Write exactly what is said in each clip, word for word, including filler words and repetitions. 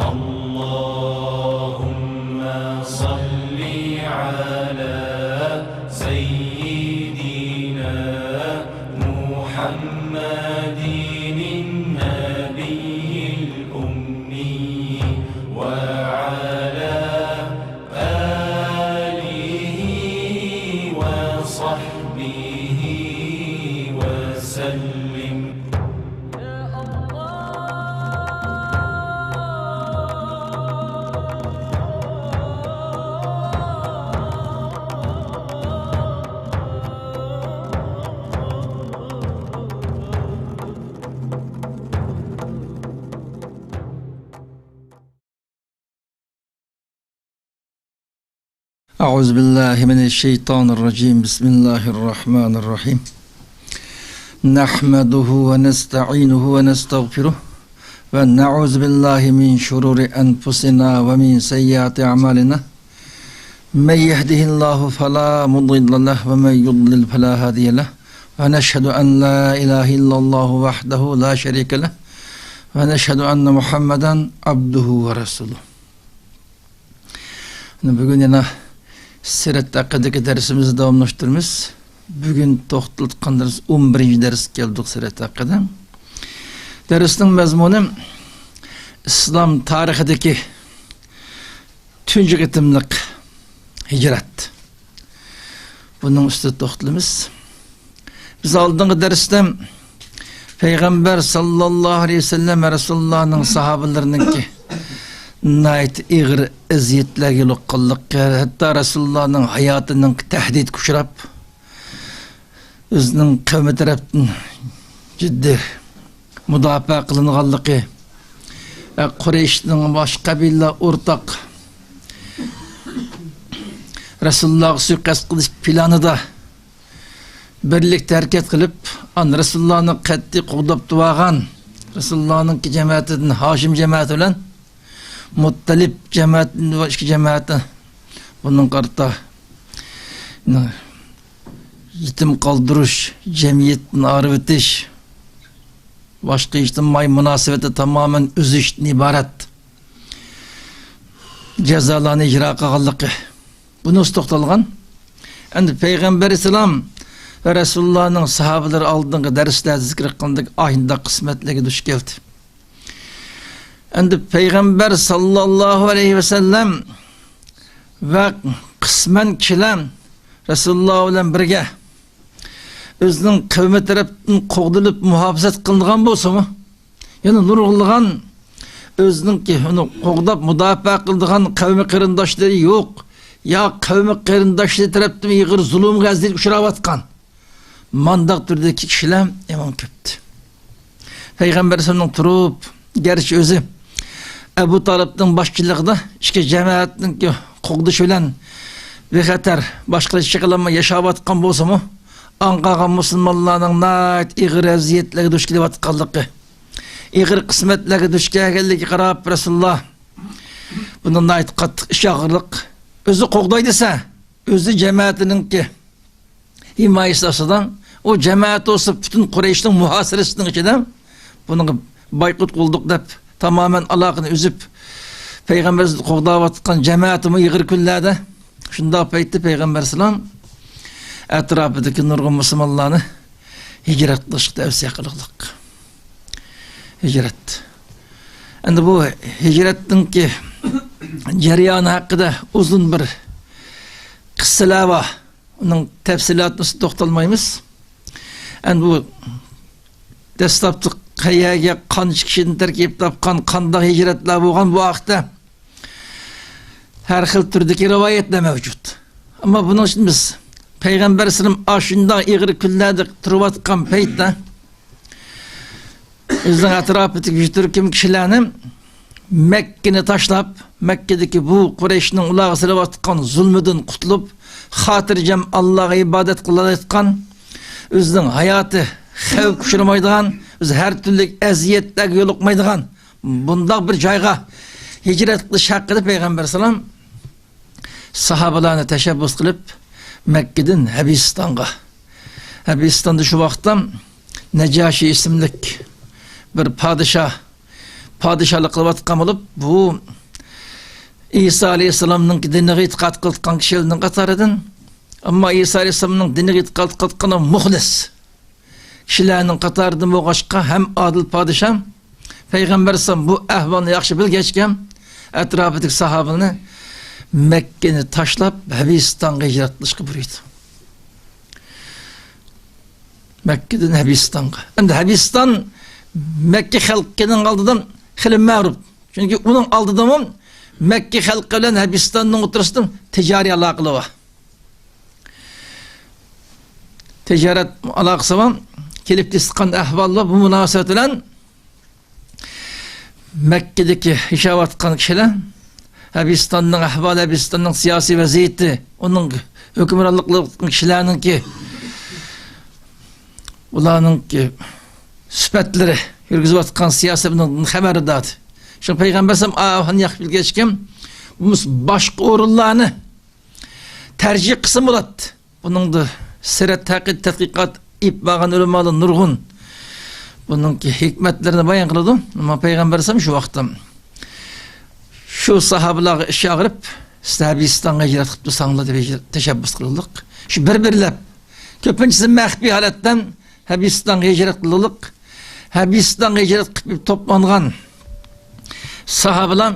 اللهم صل على سيدنا محمد النبي الأمي وعلى آله وصحبه وسلم. أعوذ بالله من الشيطان الرجيم. بسم الله الرحمن الرحيم. نحمده ونستعينه ونستغفره، ونعوذ بالله من شرور أنفسنا ومن سيئات أعمالنا. من يهده الله فلا مضل له، ومن يضلل فلا هادي له. ونشهد أن لا إله إلا الله وحده لا شريك له، ونشهد أن محمدا عبده ورسوله. بۈگۈن يەنە سىرەت ھەققىدىكى دەرسىمىزنى داۋاملاشتۇرىمىز. بۈگۈن توختىلىۋاتقان دەرس، ئون بىرىنچى دەرسكە كەلدۇق سىرەت ھەققىدە. دەرسنىڭ مەزمۇنى ئىسلام تارىخىدىكى تۇنجى قېتىملىق ھىجرەت. بۇنىڭ ئۈستىدە توختىلىمىز. بىز ئالدىنقى دەرستە پەيغەمبەر ساللاللاھۇ ئەلەيھى ۋەسەللەم ۋە رەسۇلۇللانىڭ ساھابىلىرىنىڭكى ناھايىتى ئېغىر ئەزىيەتلەرگە يولۇققانلىقى، ھەتتا رەسۇلۇللانىڭ ھاياتىنىڭ تەھدىتكە ئۇچراپ، ئۆزىنىڭ قەۋمى تەرەپتىن جىددىي مۇداپىئە قىلىنغانلىقى ۋە قۇرەيشنىڭ باشقا قەبىلىلەر ئورتاق رەسۇلۇللاغا سۇيىقەست قىلىش پىلانىدا بىرلىكتە ھەرىكەت قىلىپ، ئان رەسۇلۇللانى قەتئىي قوغداپ تۇرۇۋالغان رەسۇلۇللانىڭ جەمەتىدىن ھاشىم جەمەتى بىلەن مۇتتەلىپ جەمەتىدىن باشقا جەمەتى بۇنىڭغا قارىتا يېتىم قالدۇرۇش، جەمئىيەتتىن ئايرىۋېتىش، باشقا ئىجتىمائىي مۇناسىۋەتنى تامامەن ئۈزۈشتىن ئىبارەت جازالارنى ئىجرا قىلغانلىقى، بۇنىڭ ئۈستىدە توختالغان. ئەمدى پەيغەمبەر ئەلەيھىسسالام ۋە رەسۇلۇللانىڭ ساھابىلىرى ئالدىنقى دەرسلەردە زىكىر قىلغاندەك ئاشۇنداق قىسمەتلەرگە دۇچ كەلدى. ئەمدى پەيغەمبەر ساللاللاھۇ ئەلەيھى ۋەسەللەم ۋە قىسمەن كىشىلەر رەسۇلۇللا بىلەن بىرگە ئۆزىنىڭ قەۋمى تەرەپتىن قوغدىلىپ مۇھاپىزەت قىلىنغان بولسىمۇ، يەنە نۇرغۇنلىغان ئۆزىنىڭكى ئۇنى قوغداپ مۇداپىئە قىلىدىغان قەۋمى قېرىنداشلىرى يوق، يا قەۋمى قېرىنداشلىرى تەرەپتىن ئېغىر زۇلۇمغا، ئەزىيەتكە ئۇچراۋاتقان مانداق تۈردىكى كىشىلەر يامان كۆپتى. پەيغەمبەر ئەلەيھىسسالامنىڭ تۇرۇپ، گەرچە ئۆزى ئەبۇ تالىپنىڭ باشچىلىقىدا ئىككى جەمەتنىڭ قوغدىشى بىلەن بىخەتەر، باشقىلارچە قىلالماي ياشاۋاتقان بولسىمۇ، ئاڭ قالغان مۇسۇلمانلارنىڭ ناھايىتى ئېغىر ئەزىيەتلەرگە دۇچ كېلىۋاتقانلىقى، ئېغىر قىسمەتلەرگە دۇچ كەلگەنلىكىگە قاراپ، رەسۇلۇللا بۇنى ناھايىتى قاتتىق ئىچ ئاغرىقلىق، ئۆزى قوغداي دېسە، ئۆزى جەمەتىنىڭكى ھىمايىسى ئاستىدا، ئۇ جەمەت بولسا پۈتۈن قۇرەيشنىڭ مۇھاسىرىسىنىڭ ئىچىدە بۇنىڭغا بايقۇت قىلدۇق دەپ، تامامەن ئالاقىنى ئۈزۈپ، پەيغەمبەرنى قوغداۋاتقان جەمەتىمۇ ئېغىر كۈنلەردە، شۇنداق پەيتتە پەيغەمبەر ئەلەيھىسسالام ئەتراپىدىكى نۇرغۇن مۇسۇلمانلارنى ھىجرەت قىلىشقا تەۋسىيە قىلغانلىق. ھىجرەت. ئەمدى بۇ ھىجرەتنىڭكى جەريانى ھەققىدە ئۇزۇن بىر قىسسىلەر بار. ئۇنىڭ تەپسىلاتىنى توختالمايمىز. ئەمدى بۇ دەسلەپتە قەيەرگە، قانچە كىشىدىن تەركىب تاپقان، قانداق ھىجرەتلەر بولغان، بۇ ھەقتە ھەر خىل تۈردىكى رىۋايەتلەر مەۋجۇت. ئەمما بۇنىڭ ئۈچۈن بىز پەيغەمبەر ئەلەيھىسسالام ئاشۇنداق ئېغىر كۈنلەردە تۇرۇۋاتقان پەيتتە، ئۆزىنىڭ ئەتراپىدىكى يۈز تۈركۈم كىشىلەرنى مەككىنى تاشلاپ، مەككىدىكى بۇ قۇرەيشنىڭ ئۇلارغا سېلىۋاتقان زۇلمىدىن قۇتۇلۇپ، خاتىرجەم ئاللاغا ئىبادەت قىلالايدىغان، ئۆزىنىڭ ھاياتى خەۋپكە ئۇچرىمايدىغان، ئۆزى ھەر تۈرلۈك ئەزىيەتلەرگە يولۇقمايدىغان بۇنداق بىر جايغا ھىجرەت قىلىش ھەققىدە پەيغەمبەر ئەلەيھىسسالام ساھابىلەرنى تەشەببۇس قىلىپ، مەككىدىن ھەبىسىستانغا. ھەبىسىستاندا شۇ ۋاقىتتا نەجاشى ئىسىملىك بىر پادىشاھ، پادىشاھلىق قىلىۋاتقان بولۇپ، بۇ ئىسا ئەلەيھىسسالامنىڭ دىنىغا ئېتىقاد قىلىۋاتقان كىشىلەرنىڭ قاتارىدىن، ئەمما ئىسا ئەلەيھىسسالامنىڭ دىنىغا ئېتىقاد قىلىۋاتقان مۇخلىس كىشىلەرنىڭ قاتارىدىن بولغاچقا، ھەم ئادىل پادىشاھ، پەيغەمبەر ئەلەيھىسسالام بۇ ئەھۋالنى ياخشى بىلگەچكە، ئەتراپىدىكى ساھابىنى مەككىنى تاشلاپ، ھەبىستانغا ھىجرەت قىلىشقا بۇيرۇيدۇ. مەككىدىن ھەبىستانغا. ئەمدى ھەبىستان مەككە خەلقىنىڭ ئالدىدا خېلى مەغرۇر. چۈنكى ئۇنىڭ ئالدىدىمۇ مەككە خەلقى بىلەن ھەبىستاننىڭ ئوتتۇرىسىدا تىجارىي ئالاقىلىرى بار. تىجارەت ئالاقىسى بار. كېلىپ چىققان ئەھۋاللار بۇ مۇناسىۋەت بىلەن مەككىدىكى ياشاۋاتقان كىشىلەر ھەبىستاننىڭ ئەھۋالى، ھەبىستاننىڭ سىياسىي ۋەزىيىتى، ئۇنىڭ ھۆكۈمرانلىق قىلىۋاتقان كىشىلەرنىڭكى، ئۇلارنىڭكى سۈپەتلىرى، يۈرگۈزۈۋاتقان سىياسىتىدىن خەۋەردار. شۇڭا پەيغەمبەر ئەلەيھىسسالام ئاۋۇنى ياخشى بىلگەچكە، بۇ باشقا ئورۇنلارنى تەرجىھ قىلسا بولاتتى. بۇنىڭدا سىرەت ھەققىدە تەتقىقات ئېلىپ بارغان ئۆلىمالار نۇرغۇن بۇنىڭكى ھېكمەتلىرىنى بايان قىلىدۇ. ئەمما پەيغەمبەر ئەلەيھىسسالام شۇ ۋاقىتتا شۇ ساھابىلارغا ئىش ئاغرىپ، سىز ھەبىستانغا ھىجرەت قىلىپ تۇرساڭلار دەپ ھىجرەت تەشەببۇس قىلدۇق. شۇ بىر-بىرلەپ، كۆپىنچىسى مەخپىي ھالەتتە ھەبىستانغا ھىجرەت قىلدۇق. ھەبىستانغا ھىجرەت قىلىپ توپلانغان ساھابىلار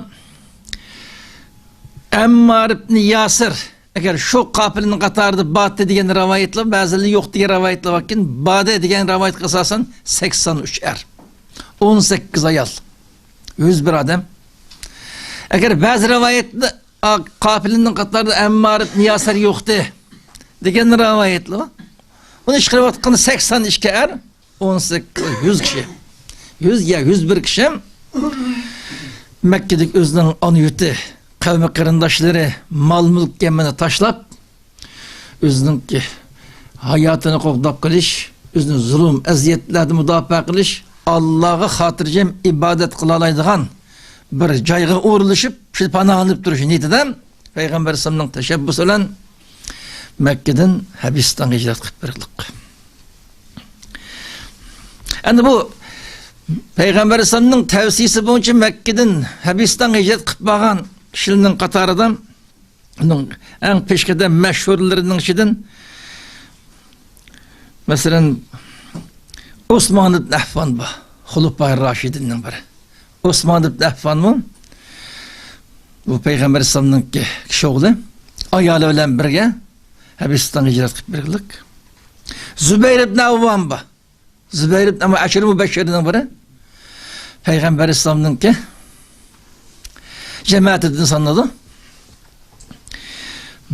ئەممار ئىبن ياسىر، ئەگەر شۇ قاپىلىنىڭ قاتارىدا باتتى دېگەن رىۋايەتلەر، بەزىلىرى يوق دېگەن رىۋايەتلەر باركەن، بادى دېگەن رىۋايەتكە ئاساسەن سەكسەن ئۈچ ئەر، ئون سەككىز ئايال، يۈز بىر ئادەم. ئەگەر بەزى رىۋايەتتە، ئا، قاپىلىنىڭ قاتارىدا ئەممار ئىبن ياسىر يوقتى دېگەن رىۋايەتلەر بار. ئۇنى چىقىرىۋاتقان سەكسەن ئىككى ئەر، ئون سەككىز، يۈز كىشى. يۈز يا يۈز بىر كىشى مەككىدىكى ئۆزىنىڭ ئانا يۇرتى، قەۋمى قېرىنداشلىرى، مال مۈلك ھەممىنى تاشلاپ، ئۆزىنىڭكى ھاياتىنى قوغداپ قېلىش، ئۆزىنى زۇلۇم، ئەزىيەتلەردىن مۇداپىئە قىلىش، ئاللاغا خاتىرجەم ئىبادەت قىلالايدىغان بىر جايغا ئورۇنلىشىپ، شۇ پاناھلىنىپ تۇرۇش نىيىتىدە پەيغەمبەر ئەلەيھىسسالامنىڭ تەشەببۇسى بىلەن مەككىدىن ھەبىستانغا ھىجرەت قىلىپ بېرىلدۇق. ئەمدى بۇ پەيغەمبەر ئەلەيھىسسالامنىڭ تەۋسىيىسى بويىچە مەككىدىن ھەبىستانغا ھىجرەت قىلىپ بارغان كىشىلەرنىڭ قاتارىدا ئۇنىڭ ئەڭ پېشقەدەم مەشھۇرلىرىنىڭ ئىچىدىن، مەسىلەن، ئوسمان ئىبن ئەففان بار، خۇلەپائىر راشىدىننىڭ بىرى. ئوسمان ئىبن ئەففانمۇ بۇ پەيغەمبەر ئەلەيھىسسالامنىڭكى كىشى ئوغلى، ئايالى بىلەن بىرگە ھەبىستانغا ھىجرەت قىلىپ بېرىلدۇق. زۇبەير ئىبن ئەۋۋام بار. زۇبەير ئىبن ئەۋۋام ئەشىرە مۇبەششىرىنىڭ بىرى. پەيغەمبەر ئەلەيھىسسالامنىڭكى جەمائىتىدىن سانىلىدۇ.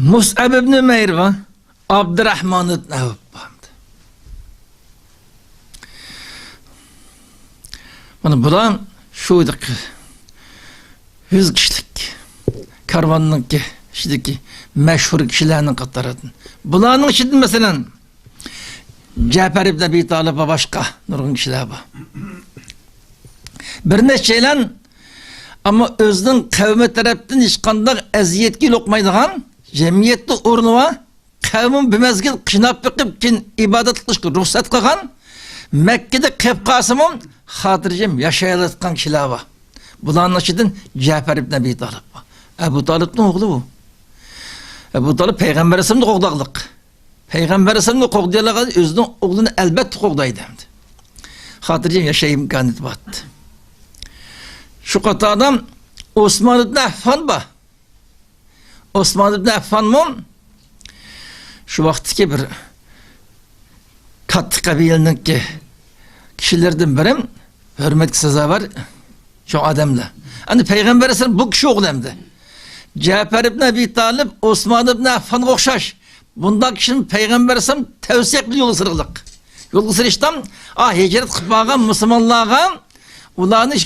مۇسئەب ئىبن ئۇمەير بار. ئابدۇراھمان ئىبن ئەۋف بار. مانا بۇلار شۇ يۈز كىشىلىك كارۋاننىڭكى ئىچىدىكى مەشھۇر كىشىلەرنىڭ قاتارىدىن. بۇلارنىڭ ئىچىدىن، مەسىلەن، جەپەر ئىبن ئەبى تالىب ۋە باشقا نۇرغۇن كىشىلەر بار. بىر نەچچەيلەن، ئەمما ئۆزىنىڭ قەۋمى تەرەپتىن ھېچقانداق ئەزىيەتكە يولۇقمايدىغان، جەمئىيەتتە ئورنى بار، قەۋمىمۇ بىر مەزگىل قىيناپ بېقىپ، كېيىن ئىبادەت قىلىشقا رۇخسەت قىلغان، مەككىدە قېلىپ قالسىمۇ خاتىرجەم ياشايالىدىغان كىشىلەر بار. بۇلارنىڭ ئىچىدىن جەپەر ئىبن ئەبى تالىپ بار. ئەبۇ تالىپنىڭ ئوغلى بۇ. ئەبۇ تالىپ پەيغەمبەر ئەلەيھىسسالامنى قوغداقلىق. پەيغەمبەر ئەلەيھىسسالامنى قوغدىيالىغان ئۆزىنىڭ ئوغلىنى ئەلۋەتتە قوغدايدۇ ئەمدى. خاتىرجەم ياشاش ئىمكانىيىتى بار. شۇ قاتاردا ئوسمان ئىبن ئەففان بار. ئوسمان ئىبن ئەففانمۇ شۇ ۋاقىتتىكى بىر كاتتا قەبىلىنىڭكى كىشىلىرىدىن بىرى، ھۆرمەتكە سازاۋەر چوڭ ئادەملەر. ئەمدى پەيغەمبەر ئەلەيھىسسالام بۇ كىشى ئوغلى ئەمدى. جەپەر ئىبن ئەبى تالىپ، ئوسمان ئىبن ئەففانغا ئوخشاش بۇنداق كىشىنى پەيغەمبەر ئەلەيھىسسالام تەۋسىيە قىلىپ يولغا سېلىقلىق. يولغا سېلىشتا، ئا، ھىجرەت قىلىپ بارغان مۇسۇلمانلارغا ئۇلارنى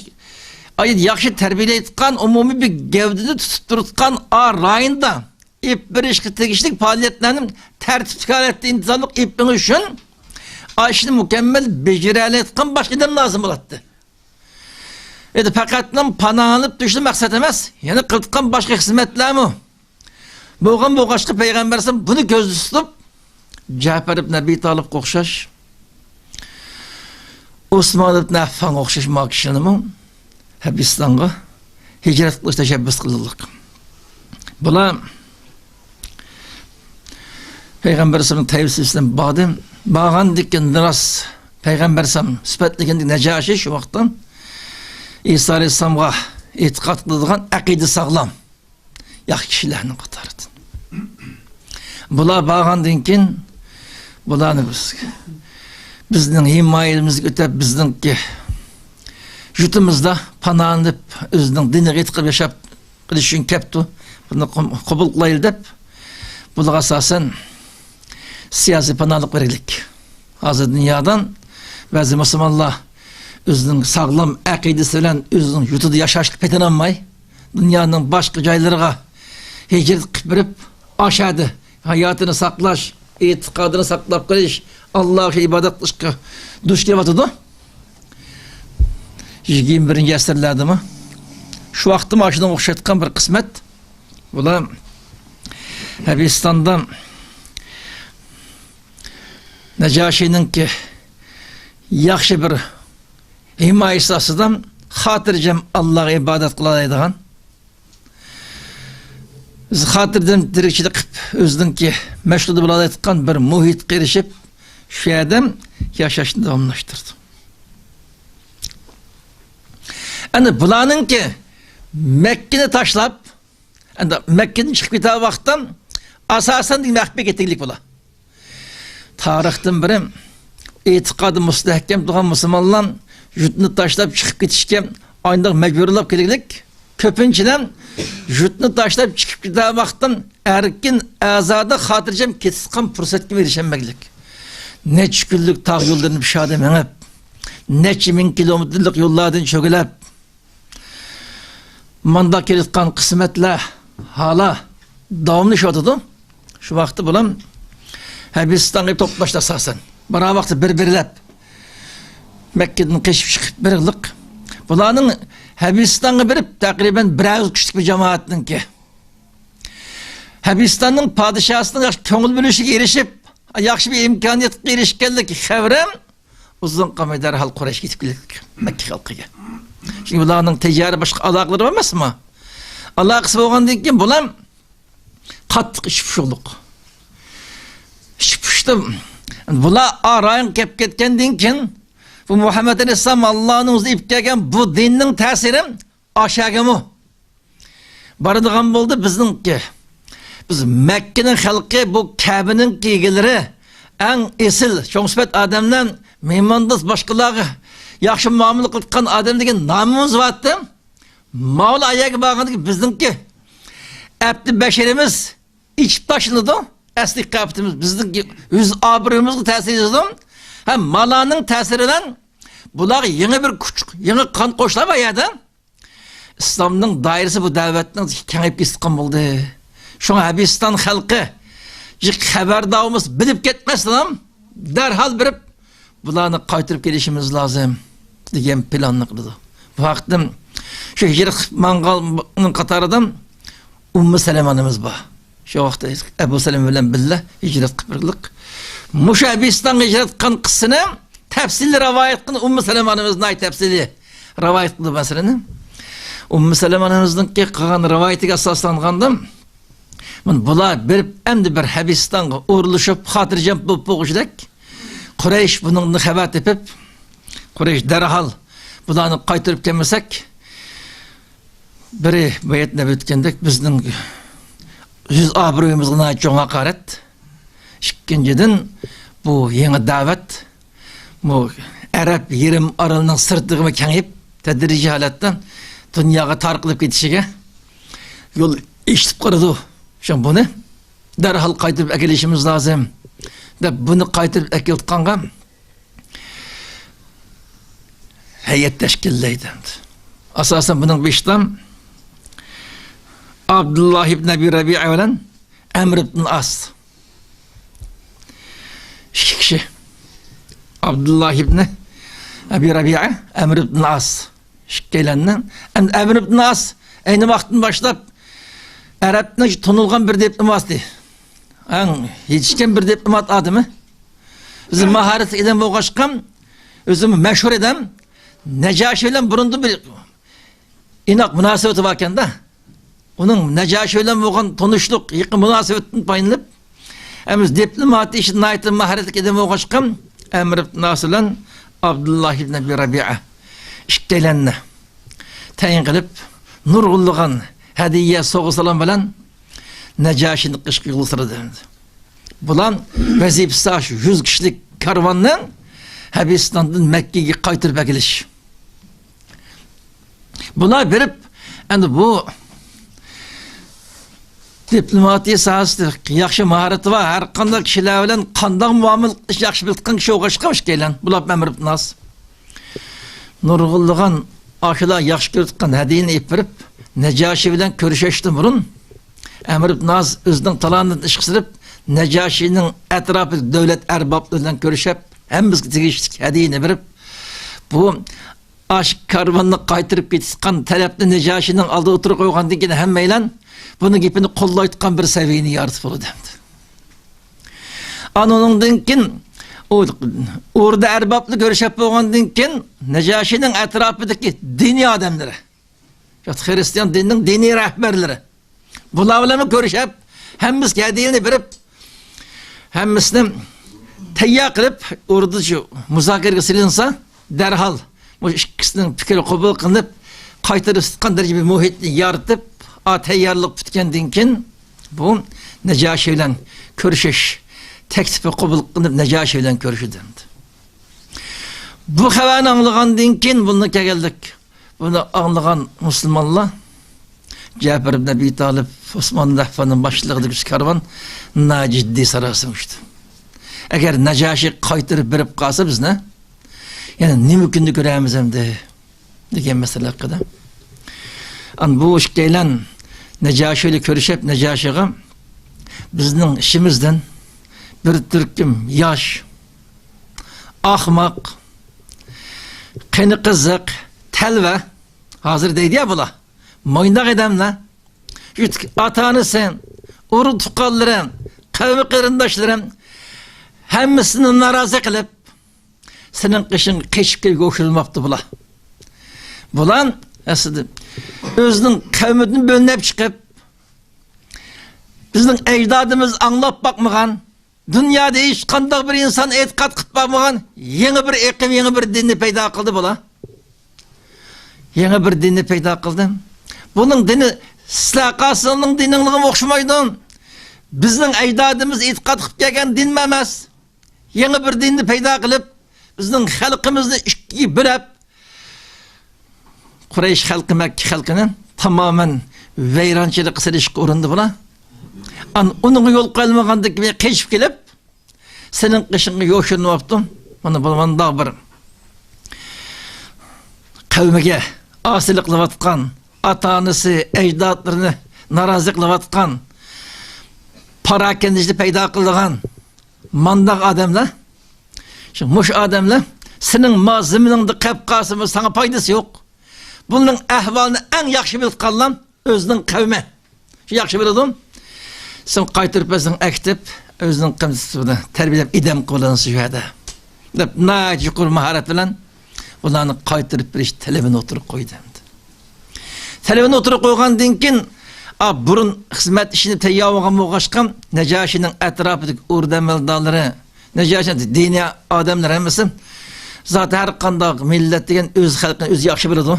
ئايەت ياخشى تەربىيەلەيدىغان، ئومۇمىي بىر گەۋدىنى تۇتۇپ تۇرۇۋاتقان ئا رايوندا ئېلىپ بېرىشقا تېگىشلىك پائالىيەتلەرنى تەرتىپلىك ھالەتتە ئىنتىزاملىق ئېلىپ بېرىش ئۈچۈن، ئا ئىشنى مۇكەممەل بېجىرەلەيدىغان باشقا ئادەم لازىم بولاتتى. ئەمدى پەقەتلا پاناھلىنىپ تۇرۇشلا مەقسەت ئەمەس، يەنە قىلىدىغان باشقا خىزمەتلەرمۇ بولغان بولغاچقا، پەيغەمبەر ئەلەيھىسسالام بۇنى كۆزدە تۇتۇپ، جەپەر ئىبن ئەبى تالىپقا ئوخشاش، ئوسمان ئىبن ئەففانغا ئوخشاش ما كىشىنىمۇ ھەبىستانغا ھىجرەت قىلىش تەشەببۇس قىلدۇق. بۇلار پەيغەمبەر ئەلەيھىسسالام تەيۋىسى بىلەن باردى. بارغاندىن كېيىن راست پەيغەمبەر ئەلەيھىسسالام سۈپەتلىگەندىكىن نەجاشى شۇ ۋاقىتتا ئىسا ئەلەيھىسسالامغا ئېتىقاد قىلىدىغان ئەقىدە ساغلام، ياخشى كىشىلەرنىڭ قاتارىدىن. بۇلار بارغاندىن كېيىن بۇلارنى بىز، بىزنىڭ ھىمايىمىزگە ئۆتەپ، بىزنىڭكى يۇرتىمىزدا پاناھلىنىپ، ئۆزىنىڭ دىنىغا ئېتىقاد ياشاپ قېلىش ئۈچۈن كەپتۇ. بۇنى قوبۇل قىلايلى دەپ، بۇلارغا ئاساسەن سىياسىي پاناھلىق بەرگىلىك. ھازىر دۇنيادا بەزى مۇسۇلمانلار ئۆزىنىڭ ساغلام ئەقىدىسى بىلەن ئۆزىنىڭ يۇرتىدا ياشاشقا پېتىنالماي، دۇنيانىڭ باشقا جايلىرىغا ھىجرەت قىلىپ بېرىپ، ئاشەدە ھاياتىنى ساقلاش، ئېتىقادىنى ساقلاپ قېلىش، ئاللاغا ئىبادەت قىلىشقا دۇچ كېلىۋاتىدۇ. يىگىرمە بىرىنچى ئەسىرلەردىمۇ، شۇ ۋاقىتتا مانا شۇنىڭغا ئوخشايدىغان بىر قىسمەت. بۇلار ھەبىستاندا نەجاشىنىڭكى ياخشى بىر ھىمايىسى ئاستىدا خاتىرجەم ئاللاغا ئىبادەت قىلالايدىغان، خاتىرجەم تىرىكچىلىك قىلىپ، ئۆزىنىڭكى مەشغۇلى بولالايدىغان بىر مۇھىتقا ئېرىشىپ، شۇ يەردە ياشاشنى داۋاملاشتۇردى. ئەنە بۇلارنىڭكى مەككىنى تاشلاپ، ئەنە مەككىدىن چىقىپ كېتەر ۋاقىتتا ئاساسەن مەخپىي كېتىگلىك بۇلار. تارىختىن بېرى ئېتىقادى مۇستەھكەم تۇرغان مۇسۇلمانلار يۇرتنى تاشلاپ چىقىپ كېتىشكە ئاينداق مەجبۇرلاپ كېلىگلىك. كۆپىنچىدىن يۇرتنى تاشلاپ چىقىپ كېتەر ۋاقىتتا ئەركىن، ئازادە، خاتىرجەم كېتىدىغان پۇرسەتكە ئېرىشەلمەكلىك. نەچچە كۈنلۈك تاغ يوللىرىنى پىشادە مېڭىپ، نەچچە مىڭ كىلومېتىرلىق يوللاردىن چۆگىلەپ، ماندا كېلىۋاتقان قىسمەتلەر ھالا داۋاملىشىۋاتىدۇ. شۇ ۋاقىتتا بۇلام ھەبىستانغا توپلاشتى ئاساسەن. بارا ۋاقىتتا بىر-بىرلەپ مەككىدىن قېچىپ چىقىپ بېرىغلىق. بۇلارنىڭ ھەبىستانغا بېرىپ تەقرىبەن بىر ئايغا كۈچلۈك بىر جامائەتنىڭكى ھەبىستاننىڭ پادىشاھىنىڭ ياخشى كۆڭۈل بۆلۈشىگە ئېرىشىپ، ياخشى بىر ئىمكانىيەتكە ئېرىشكەنلىكى خەۋىرى ئۇزۇن قالماي دەرھال قۇرەيش يېتىپ كېلىدۇ مەككە خەلقىگە. چۈنكى بۇلارنىڭ تىجارەت باشقا ئالاقىلىرى بار ئەمەسمۇ؟ ئالاقىسى بولغاندىن كېيىن بۇلار قاتتىق ئىچ پۇشۇقلۇق. ئىچ پۇشۇشتا بۇلار ئا رايونغا كەپ كەتكەندىن كېيىن، بۇ مۇھەممەد ئەلەيھىسسالام ئاللانىڭ ئۆزى ئېلىپ كەلگەن بۇ دىننىڭ تەسىرى ئاشەگىمۇ بارىدىغان بولدى بىزنىڭكى. بىز مەككىنىڭ خەلقى، بۇ كەبىنىڭ ئىگىلىرى، ئەڭ ئېسىل، چوڭ سۈپەت ئادەملەر، مېھماندوست، باشقىلارغا ياخشى مۇئامىلە قىلىدىغان ئادەم دېگەن نامىمىز بارتى. ماۋۇلا ئايەگە بارغاندىكى بىزنىڭكى ئەپتى بەشىرىمىز ئېچىپ تاشلىنىدۇ. ئەسلى قىياپىتىمىز بىزنىڭكى يۈز ئابرۇيىمىزغا تەسىر يېتىدۇ. ھەم مالانىڭ تەسىرى بىلەن بۇلارغا يېڭى بىر كۈچ، يېڭى قان قوشۇلار بۇ يەردە. ئىسلامنىڭ دائىرىسى بۇ دەۋەتنىڭ كېڭىيىپ كېتىدىغان بولدى. شۇڭا ھەبىستان خەلقى جىق خەۋەردار بولمىسا، بىلىپ كەتمەسلەم، دەرھال بېرىپ بۇلارنى قايتۇرۇپ كېلىشىمىز لازىم دېگەن پىلاننى قىلىدۇ. بۇ ھەقتىن شۇ ھىجرەت قىلىپ ماڭغاننىڭ قاتارىدا ئۇممۇ سەلەمە ئانىمىز بار. شۇ ۋاقىتتا ئەبۇ سەلەمە بىلەن بىللە ھىجرەت قىلىپ بېرىلدۇق. مۇشۇ ھەبىستانغا ھىجرەت قىلغان قىسسىنى تەپسىلىي رىۋايەت قىلغان ئۇممۇ سەلەمە ئانىمىز ناھايىتى تەپسىلىي رىۋايەت قىلدى مەسىلىنى. ئۇممۇ سەلەمە ئانىمىزنىڭكى قىلغان رىۋايىتىگە ئاساسلانغاندا، مانا بۇلار بېرىپ ئەمدى بىر ھەبىستانغا ئورۇنلىشىپ، خاتىرجەم بولۇپ بولغۇچىدەك، قۇرەيش بۇنىڭدىن خەۋەر تېپىپ، قۇرەيش دەرھال بۇلارنى قايتۇرۇپ كەلمىسەك، بىرى بايىتىن ئۆتكەندەك بىزنىڭ يۈز ئابرۇيىمىزغا ناھايىتى چوڭ ھاقارەت. ئىككىنچىدىن، بۇ يېڭى دەۋەت بۇ ئەرەب يېرىم ئارىلىنىڭ سىرتىغىمۇ كېڭىيىپ، تەدرىجىي ھالەتتە دۇنياغا تارقىلىپ كېتىشىگە يول ئېچىلىپ قالىدۇ. شۇڭا بۇنى دەرھال قايتۇرۇپ ئەكېلىشىمىز لازىم، دەپ بۇنى قايتۇرۇپ ئەكېلىۋاتقانغا ھەيئەت تەشكىللەيدۇ. ئاساسەن بۇنىڭ بېشىدا ئابدۇللا ئىبن ئەبى رەبىئە بىلەن ئەمر ئىبن ئاس. ئىككى كىشى. ئابدۇللا ئىبن ئەبى رەبىئە، ئەمر ئىبن ئاس. ئىككىيلەننى. ئەمدى ئەمر ئىبن ئاس ئەينى ۋاقىتتىن باشلاپ ئەرەبنىڭ تونۇلغان بىر دىپلوماتى. ئەڭ يېتىشكەن بىر دىپلومات ئادىمى. ئۆزى ماھارەتلىك ئادەم بولغاچقا، ئۆزى مەشھۇر ئادەم. نەجاشى بىلەن بۇرۇندىن بىر، ئىناق مۇناسىۋىتى باركەن-دە. ئۇنىڭ نەجاشى بىلەن بولغان تونۇشلۇق، يېقىن مۇناسىۋىتىدىن پايدىلىنىپ، ئەمىسە دىپلوماتىيە ئىشىدا ناھايىتى ماھارەتلىك ئادەم بولغاچقا، ئەمر ئىبن ئاس بىلەن ئابدۇللا ئىبن ئەبى رەبىئە ئىككىيلەننى تەيىن قىلىپ، نۇرغۇنلىغان ھەدىيە، سوۋغا-سالام بىلەن نەجاشىنى قىلىشقا يول سالدى. بۇلار ۋەزىپىسى شۇ يۈز كىشىلىك كارۋاننى ھەبىستاندىن مەككىگە قايتۇرۇپ ئەكېلىش. بۇلار بېرىپ، ئەمدى بۇ دىپلوماتىيە ساھەسىدە ياخشى ماھارىتى بار، ھەر قانداق كىشىلەر بىلەن قانداق مۇئامىلە قىلىشنى ياخشى بىلىدىغان كىشى بولغاچقا، ئىككىيلەن بۇلار ئەمر ئىبن ئاس نۇرغۇنلىغان ئاشۇلار ياخشى كۆرىدىغان ھەدىيىنى ئېلىپ بېرىپ، نەجاشى بىلەن كۆرۈشۈشتىن بۇرۇن، ئەمر ئىبن ئاس ئۆزىنىڭ تالانتىنى ئىشقا سېلىپ، نەجاشىنىڭ ئەتراپىدىكى دۆلەت ئەربابلىرى بىلەن كۆرۈشۈپ، ھەممىسىگە تېگىشلىك ھەدىيىنى بېرىپ، بۇ ئاشۇ كارۋاننى قايتۇرۇپ كېتىۋاتقان تەرەپنى نەجاشىنىڭ ئالدىغا ئولتۇرغۇزۇپ قويغاندىن كېيىن، ھەممەيلەن بۇنىڭ گېپىنى قوللايدىغان بىر سەۋىيەنى يارىتىپ بولىدۇ، دەمدى. ئانا، ئۇنىڭدىن كېيىن ئۇ ئوردا ئەربابلىرى كۆرۈشۈپ بولغاندىن كېيىن، نەجاشىنىڭ ئەتراپىدىكى دىنىي ئادەملىرى، خىرىستىيان دىنىنىڭ دىنىي رەھبەرلىرى، بۇلار بىلەنمۇ كۆرۈشۈپ، ھەممىسىگە ھەدىيىنى بېرىپ، ھەممىسىنى تەييار قىلىپ، ئوردا شۇ مۇزاكىرىگە سېلىنسا، دەرھال مۇشۇ ئىككىسىنىڭ پىكرى قوبۇل قىلىنىپ، قايتۇرۇپ تۇتقان دەرىجىدە بىر مۇھىتنى يارىتىپ، ئا، تەييارلىق پۈتكەندىن كېيىن، بۇ نەجاشى بىلەن كۆرۈشۈش تەكلىپى قوبۇل قىلىنىپ، نەجاشى بىلەن كۆرۈشۈلدى. بۇ خەۋەرنى ئاڭلىغاندىن كېيىن، بۇنى كەلگەنلىك، بۇنى ئاڭلىغان مۇسۇلمانلار، جەپەر ئىبن ئەبى تالىپ، ئوسمان ئىبن ئەففاننىڭ باشچىلىقىدىكى شۇ كارۋان ناھايىتى جىددىي ساراسىمىغا چۈشتى. ئەگەر نەجاشى قايتۇرۇپ بېرىپ قالسا بىزنى، يەنە نېمە كۈندە كۆرەرمىز ئەمدى؟ دېگەن مەسىلە ھەققىدە. ئان بۇ ئىككىيلەن نەجاشى بىلەن كۆرۈشۈپ، نەجاشىغا، بىزنىڭ ئىچىمىزدىن بىر تۈركۈم ياش، ئاخماق، قېنى قىزىق، تەلۋە، ھازىر دەيدۇ يا بۇلار، ماينداق ئادەملەر، ئاتا-ئانىسى، ئۇرۇق-تۇغقانلىرى، قەۋمى-قېرىنداشلىرى، ھەممىسىنى نارازى قىلىپ، سېنىڭ قېشىڭغا قېچىپ كېلىپ يوشۇرۇنماپتۇ بۇلار. بۇلار ئەسلىدە ئۆزىنىڭ قەۋمىدىن بۆلۈنۈپ چىقىپ، بىزنىڭ ئەجدادىمىز ئاڭلاپ باقمىغان، دۇنيادا ھېچقانداق بىر ئىنسان ئېتىقاد قىلىپ باقمىغان يېڭى بىر ئېقىم، يېڭى بىر دىننى پەيدا قىلدى بۇلار. يېڭى بىر دىننى پەيدا قىلدى. بۇنىڭ دىنى سىلەر قارىسىڭلار دىنىڭلارغا ئوخشىمايدۇ. بىزنىڭ ئەجدادىمىز ئېتىقاد قىلىپ كەلگەن دىنمۇ ئەمەس. يېڭى بىر دىننى پەيدا قىلىپ، بىزنىڭ خەلقىمىزنى ئىككىگە بۆلۈپ، قۇرەيش خەلقى، مەككە خەلقىنى تامامەن ۋەيرانچىلىققا سېلىشقا ئۇرۇندى بۇلار. ئان-، ئۇنىڭغا يول قويالمىغاندىن كېيىن قېچىپ كېلىپ، سېنىڭ قېشىڭغا يوشۇرۇنۇۋاپتۇ. مانا بۇ مانداق بىر قەۋمىگە ئاسىيلىق قىلىۋاتقان، ئاتا-ئانىسى، ئەجدادلىرىنى نارازى قىلىۋاتقان، پاراكەندىچىلىك پەيدا قىلىدىغان مانداق ئادەملەر، شۇ مۇشۇ ئادەملەر سېنىڭ ما زېمىنىڭدا قېلىپ قالسىمۇ ساڭا پايدىسى يوق. بۇنىڭ ئەھۋالىنى ئەڭ ياخشى بىلىدىغانلار ئۆزىنىڭ قەۋمى. شۇ ياخشى بىلىدۇ. سەن قايتۇرۇپ بەرسەڭ ئەكېتىپ، ئۆزىنىڭ قەۋمىنى تەربىيەلەپ ئىدام قىلىنسا شۇ يەردە، دەپ ناھايىتى يۇقىرى ماھارەت بىلەن بۇلارنى قايتۇرۇپ بېرىش تەلىپىنى ئوتتۇرىغا قويدى ئەمدى. تەلىپىنى ئوتتۇرىغا قويغاندىن كېيىن، ئا، بۇرۇن خىزمەت ئىشىنى تەييار بولغان بولغاچقا، نەجاشىنىڭ ئەتراپىدىكى ئوردا ئەمەلدارلىرى، نەجاشى دىنىي ئادەملەر ھەممىسى، زاتەن ھەر قانداق مىللەت دېگەن ئۆز خەلقىنى ئۆزى ياخشى بىلىدۇ.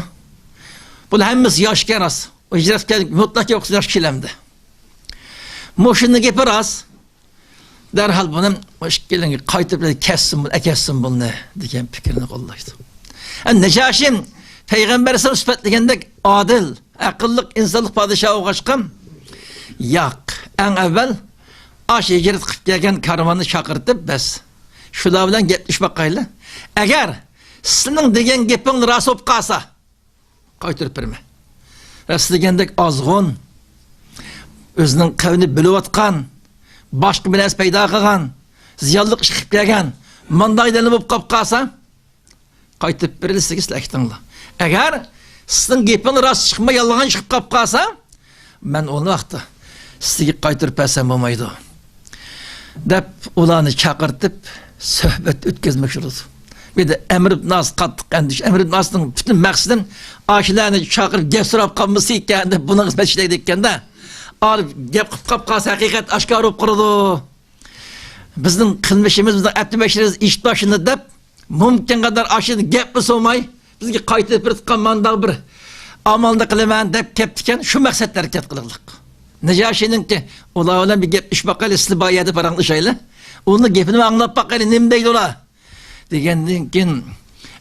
بۇلار ھەممىسى ياش ئىكەن راست. ئۇ ھىجرەت كەلگەن مۇتلەق يوق ياش كىشىلەر ئەمدى. مۇشۇنىڭ گېپى راست. دەرھال بۇنى ئىككىلىنى قايتۇرۇپ كەسسۇن، ئەكەتسۇن بۇنى دېگەن پىكىرنى قوللايدۇ. ئە، نەجاشى پەيغەمبەر ئەلەيھىسسالام سۈپەتلىگەندەك ئادىل، ئەقىللىق، ئىنسانلىق پادىشاھ بولغاچقا، ياق، ئەڭ ئەۋۋەل ئاشۇ ھىجرەت قىلىپ كەلگەن كارۋاننى چاقىرتىپ، بەس، شۇلار بىلەن گەپلىشىپ باقايلى. ئەگەر سېنىڭ دېگەن گېپىڭ راست بولۇپ قالسا، قايتۇرۇپ بېرىمەن. راست دېگەندەك ئازغۇن، ئۆزىنىڭ قەۋمىنى بۆلۈۋاتقان، باشقا بىر نەرسە پەيدا قىلغان، زىيانلىق ئىش قىلىپ كەلگەن، مانداق ئادەملەر بولۇپ قاپ قالسا، قايتۇرۇپ بېرىلسىگە سىلەر ئەكىتىڭلار. ئەگەر سىزنىڭ گېپىڭلار راست چىقماي، يالغان چىقىپ قاپ قالسا، مەن ئۇ ۋاقىتتا سىزگە قايتۇرۇپ بەرسەم بولمايدۇ، دەپ ئۇلارنى چاقىرتىپ سۆھبەت ئۆتكۈزمەكچى بولىدۇ. بىردە ئەمر ئىبن ئاس قاتتىق ئەندىشە. ئەمر ئىبن ئاسنىڭ پۈتۈن مەقسىتىدىن ئاشۇلارنى چاقىرىپ گەپ سوراپ قالمىسا ئىكەن دەپ بۇنىڭغا خىزمەت ئىشلەيدىكەن-دە. ئالىپ گەپ قىلىپ قاپ قالسا ھەقىقەت ئاشكارا بولۇپ قالىدۇ. بىزنىڭ قىلمىشىمىز، بىزنىڭ ئەپتى بەشىرىمىز ئىشتاشىنى دەپ، مۇمكىن قەدەر ئاشۇنى گەپمۇ سورىماي، بىزگە قايتۇرۇپ بېرىۋاتقان مانداق بىر ئامالنى قىلىمەن دەپ كەپتىكەن، شۇ مەقسەتتە ھەرىكەت قىلغلىق. نەجاشىنىڭكى، ئۇلار بىلەن بىر گەپلىشىپ باقايلى، سىلەر بار يەردە پاراڭلىشايلى. ئۇنىڭ گېپىنى ئاڭلاپ باقايلى، نېمە دەيدۇ ئۇلار؟ دېگەندىن كېيىن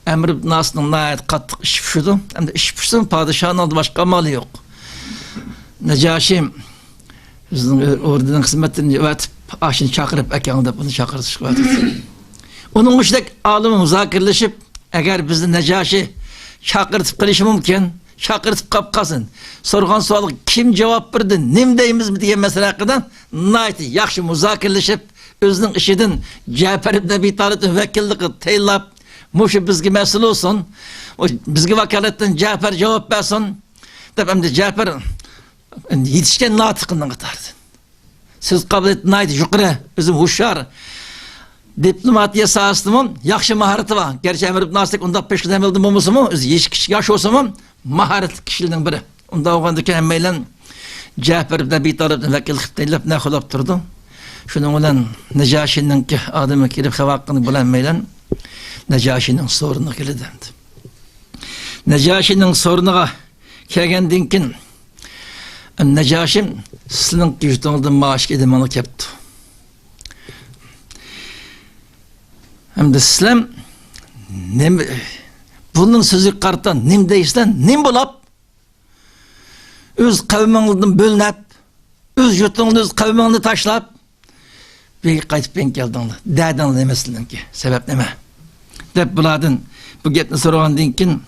ئەمر ئىبن ئاسنىڭ ناھايىتى قاتتىق ئىچى پۇشىدۇ. ئەمدى ئىچى پۇشسىمۇ، پادىشاھنىڭ ئالدىدا باشقا ئامالى يوق. نەجاشى بىزنىڭ ئوردىنىڭ خىزمەتتىن ئەۋەتىپ، ئاشۇنى چاقىرىپ ئەكەڭ دەپ، ئۇنى چاقىرتىشقا ئەۋەتىپتۇ. ئۇنىڭ ئىچىدەك ئالىم مۇزاكىرىلىشىپ، ئەگەر بىزنى نەجاشى چاقىرتىپ قېلىشى مۇمكىن، چاقىرتىپ قاپ قالسۇن. سورىغان سوئالغا كىم جاۋاب بېرىدۇ، نېمە دەيمىز دېگەن مەسىلە ھەققىدە ناھايىتى ياخشى مۇزاكىرىلىشىپ، ئۆزىنىڭ ئىچىدىن جەپەر ئىبن ئەبى تالىپنى ۋەكىللىككە تەيىنلەپ، مۇشۇ بىزگە مەسئۇل بولسۇن، بىزگە ۋاكالەتتىن جەپەر جاۋاب بەرسۇن، دەپ ئەمدى جەپەر يېتىشكەن ناتىقنىڭ قاتارىدىن. سۆز قابىلىيىتى ناھايىتى يۇقىرى، ئۆزى ھوشيار. دىپلوماتىيە ساھەسىدىمۇ ياخشى ماھارىتى بار. گەرچە ئەمىر ئىبن ئاسىدەك ئۇنداق پېشقەدەم ئەمەلدە بولمىسىمۇ، ئۆزى يېشى كىچىك ياش بولسىمۇ، ماھارەتلىك كىشىلەرنىڭ بىرى. ئۇنداق بولغاندىكىن ھەممەيلەن جەپەر ئىبن ئەبى تالىپنى ۋەكىل قىلىپ تەيىنلەپ نەقىللاپ تۇرىدۇ. شۇنىڭ بىلەن نەجاشىنىڭكى ئادىمى كىرىپ خەۋەر قىلغان بىلەن ھەممەيلەن نەجاشىنىڭ سورۇنىغا كېلىدۇ ئەمدى. نەجاشىنىڭ سورۇنىغا كەلگەندىن كېيىن، نەجاشىم، سىلىنىڭ يۇرتىڭىزدىن ماۋۇ ئىككى ئادەم كەپتۇ. ئەمدى سىلەر نېمە، بۇنىڭ سۆزىگە قارىتا نېمە دەيسىلەر، نېمە بولاپ؟ ئۆز قەۋمىڭدىن بۆلۈنۈپ، ئۆز يۇرتۇڭنى، ئۆز قەۋمىڭنى تاشلاپ، بىرگە قايتىپ بىرگە كەلدىڭلار. دەردىڭلار نېمە سىلىنىڭكى؟ سەۋەب نېمە؟ دەپ بۇلاردىن بۇ گەپنى سورىغاندىن كېيىن،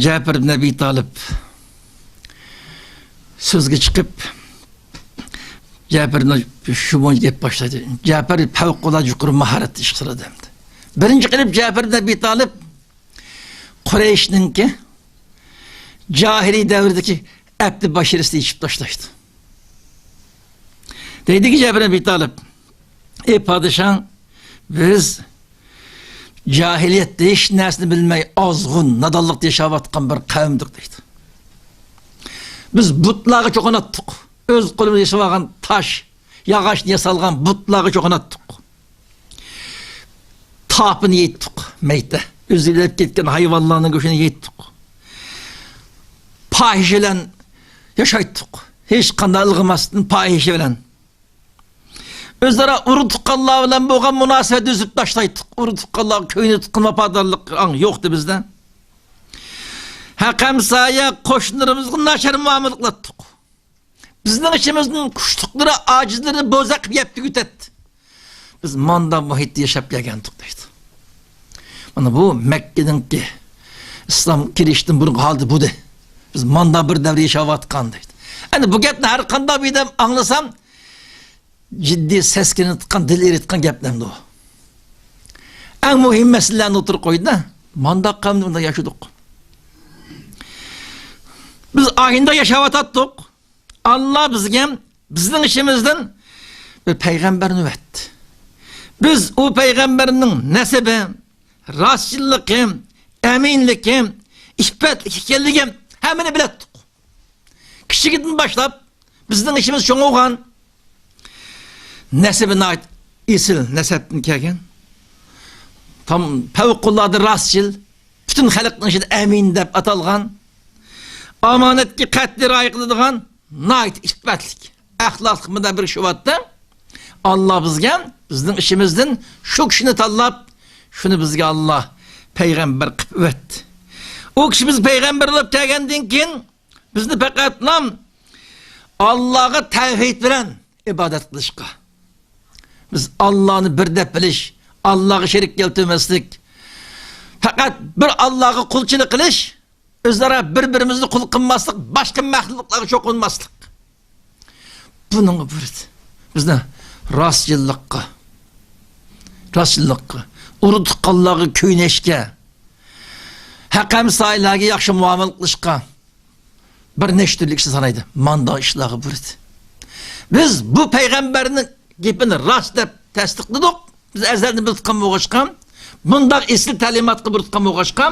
جەپەر ئىبن ئەبى تالىپ سۆزگە چىقىپ، جەپەر بىلەن شۇ بويىچە گەپ باشلايدۇ. جەپەر پەۋقۇلئاددە يۇقىرى ماھارەتتە ئىش قىلىدۇ ئەمدى. بىرىنچى قىلىپ جەپەر ئىبن ئەبى تالىپ قۇرەيشنىڭكى جاھىلىي دەۋردىكى ئەپتى بەشىرىسىنى يېشىپ تاشلايدۇ. دەيدىكى جەپەر ئەبى تالىپ، ئەي پادىشاھ، بىز جاھىلىيەتتە ھېچ نەرسىنى بىلمەي، ئازغۇن، نادانلىقتا ياشاۋاتقان بىر قەۋمدۇق دەيدۇ. بىز بۇتلارغا چوقۇناتتۇق. ئۆز قولىمىزدا ياساۋالغان تاش، ياغاچتىن ياسالغان بۇتلارغا چوقۇناتتۇق. تاپىنى يەيتتۇق، مەيتە. ئۆزى ئۆلۈپ كەتكەن ھايۋانلارنىڭ گۆشىنى يەيتتۇق. پاھىشە بىلەن ياشايتتۇق. ھېچقانداق ئىلغىماستىن پاھىشە بىلەن. ئۆزئارا ئۇرۇق تۇغقانلار بىلەن بولغان مۇناسىۋەتنى ئۈزۈپ تاشلايتتۇق. ئۇرۇق تۇغقانلارغا كۆيۈنۈپ تۇغقان ۋاپادارلىق ئاڭ يوقتى بىزدە. ھەق ھەمسايە، قوشنىلىرىمىزغا ناچار مۇئامىلە قىلاتتۇق. بىزنىڭ ئىچىمىزدىن كۈچلۈكلىرى، ئاجىزلىرىنى بوزەك قىلىپ يەپ تۈگىتەتتى. بىز ماندا مۇھىتتا ياشاپ كەلگەنتۇق دەيدۇ. مانا بۇ مەككىنىڭكى ئىسلام كىرىشتىن بۇرۇنقى ھالىتى بۇدى. بىز ماندا بىر دەۋر ياشاۋاتقان دەيدۇ. ئەنە بۇ گەپنى ھەر قانداق بىر ئادەم ئاڭلىسام، جىددىي سەسكىنىۋاتقان، دىل ئېرىتقان گەپلەمدۇ. ئەڭ مۇھىم مەسىلىلەرنى ئوتتۇرىغا قويدى-دە. مانداق قەۋمدە بۇنداق ياشىدۇق. بىز ئاينىدا ياشاۋاتاتتۇق. ئاللا بىزگە، بىزنىڭ ئىچىمىزدىن بىر پەيغەمبەرنى ئەۋەتتى. بىز ئۇ پەيغەمبەرنىڭ نەسىبى، راستچىللىقى، ئەمىنلىكى، ئىپپەتلىك ئىكەنلىكى ھەممىنى بىلەتتۇق. كىچىكىدىن باشلاپ بىزنىڭ ئىچىمىز چوڭ بولغان. نەسىبى ناھايىتى ئېسىل نەسەبتىن كەلگەن. تام-، پەۋقۇلئاددە راستچىل، پۈتۈن خەلقنىڭ ئىچىدە ئەمىن دەپ ئاتالغان، ئامانەتكە قەتئىي رىئايە قىلىدىغان، ناھايىتى ئىپپەتلىك، ئەخلاقلىق مۇنداق بىر كىشى بارتتى. ئاللا بىزگە، بىزنىڭ ئىچىمىزدىن شۇ كىشىنى تاللاپ، شۇنى بىزگە ئاللا پەيغەمبەر قىلىپ ئەۋەتتى. ئۇ كىشى بىز پەيغەمبەر بولۇپ كەلگەندىن كېيىن، بىزنى پەقەتلا ئاللاغا تەۋھىد بىلەن ئىبادەت قىلىشقا، بىز ئاللانى بىر دەپ بىلىش، ئاللاغا شېرىك كەلتۈرمەسلىك، پەقەت بىر ئاللاغا قۇلچىلىق قىلىش، ئۆزئارا بىر-بىرىمىزنى قۇل قىلماسلىق، باشقا مەخلۇقلارغا چوقۇنماسلىق. بۇنىڭغا بۇيرۇدى. بىزنى راستچىللىققا، راستچىللىققا، ئۇرۇق تۇغقانلارغا كۆيۈنۈشكە، ھەق ھەمسايىلەرگە ياخشى مۇئامىلە قىلىشقا، بىر نەچچە تۈرلۈك ئىشنى سانايدۇ. مانداق ئىشلارغا بۇيرۇدى. بىز بۇ پەيغەمبەرنىڭ گېپىنى راست دەپ تەستىقلىدۇق. بىز ئەزەلدىن بىلىپ قالغان بولغاچقا، مۇنداق ئېسىل تەلىماتقا بۇيرۇتقان بولغاچقا،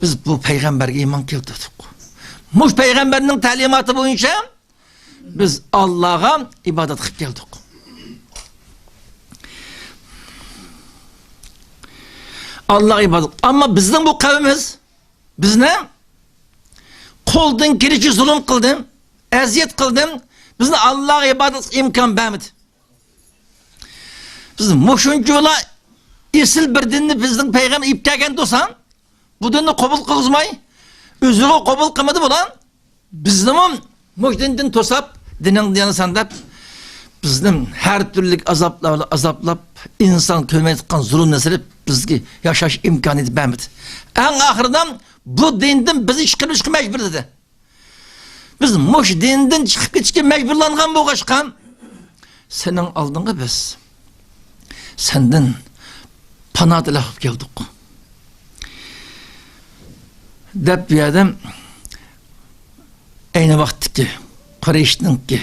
بىز بۇ پەيغەمبەرگە ئىمان كەلتۈردۇق. مۇشۇ پەيغەمبەرنىڭ تەلىماتى بويىچە بىز ئاللاغا ئىبادەت قىلىپ كەلدۇق. ئاللاغا ئىبادەت. ئەمما بىزنىڭ بۇ قەۋمىمىز بىزنى قولدىن كېلىشىچە زۇلۇم قىلدى، ئەزىيەت قىلدى، بىزنى ئاللاغا ئىبادەت قىلىشقا ئىمكان بەرمىدى. بىز مۇشۇنچىۋالا ئېسىل بىر دىننى بىزنىڭ پەيغەمبەر ئېلىپ كەلگەن تۇرسا، بۇ دىننى قوبۇل قىلغۇزماي، ئۆزىغۇ قوبۇل قىلمىدى بۇلار. بىزنىمۇ مۇشۇ دىندىن توساپ، دىنىڭدىن يانىسان دەپ، بىزنى ھەر تۈرلۈك ئازابلار بىلەن ئازابلاپ، ئىنسان كۆرمەيدىغان زۇلۇمنى سېلىپ، بىزگە ياشاش ئىمكانىيىتى بەرمىدى. ئەڭ ئاخىرىدا بۇ دىندىن بىزنى چىقىرىۋېتىشقا مەجبۇرلىدى. بىز مۇشۇ دىندىن چىقىپ كېتىشكە مەجبۇرلانغان بولغاچقا، سېنىڭ ئالدىڭغا بىز سەندىن پانا تىلەپ كەلدۇق، دەپ، بۇ يەردە ئەينى ۋاقىتتىكى قۇرەيشنىڭكى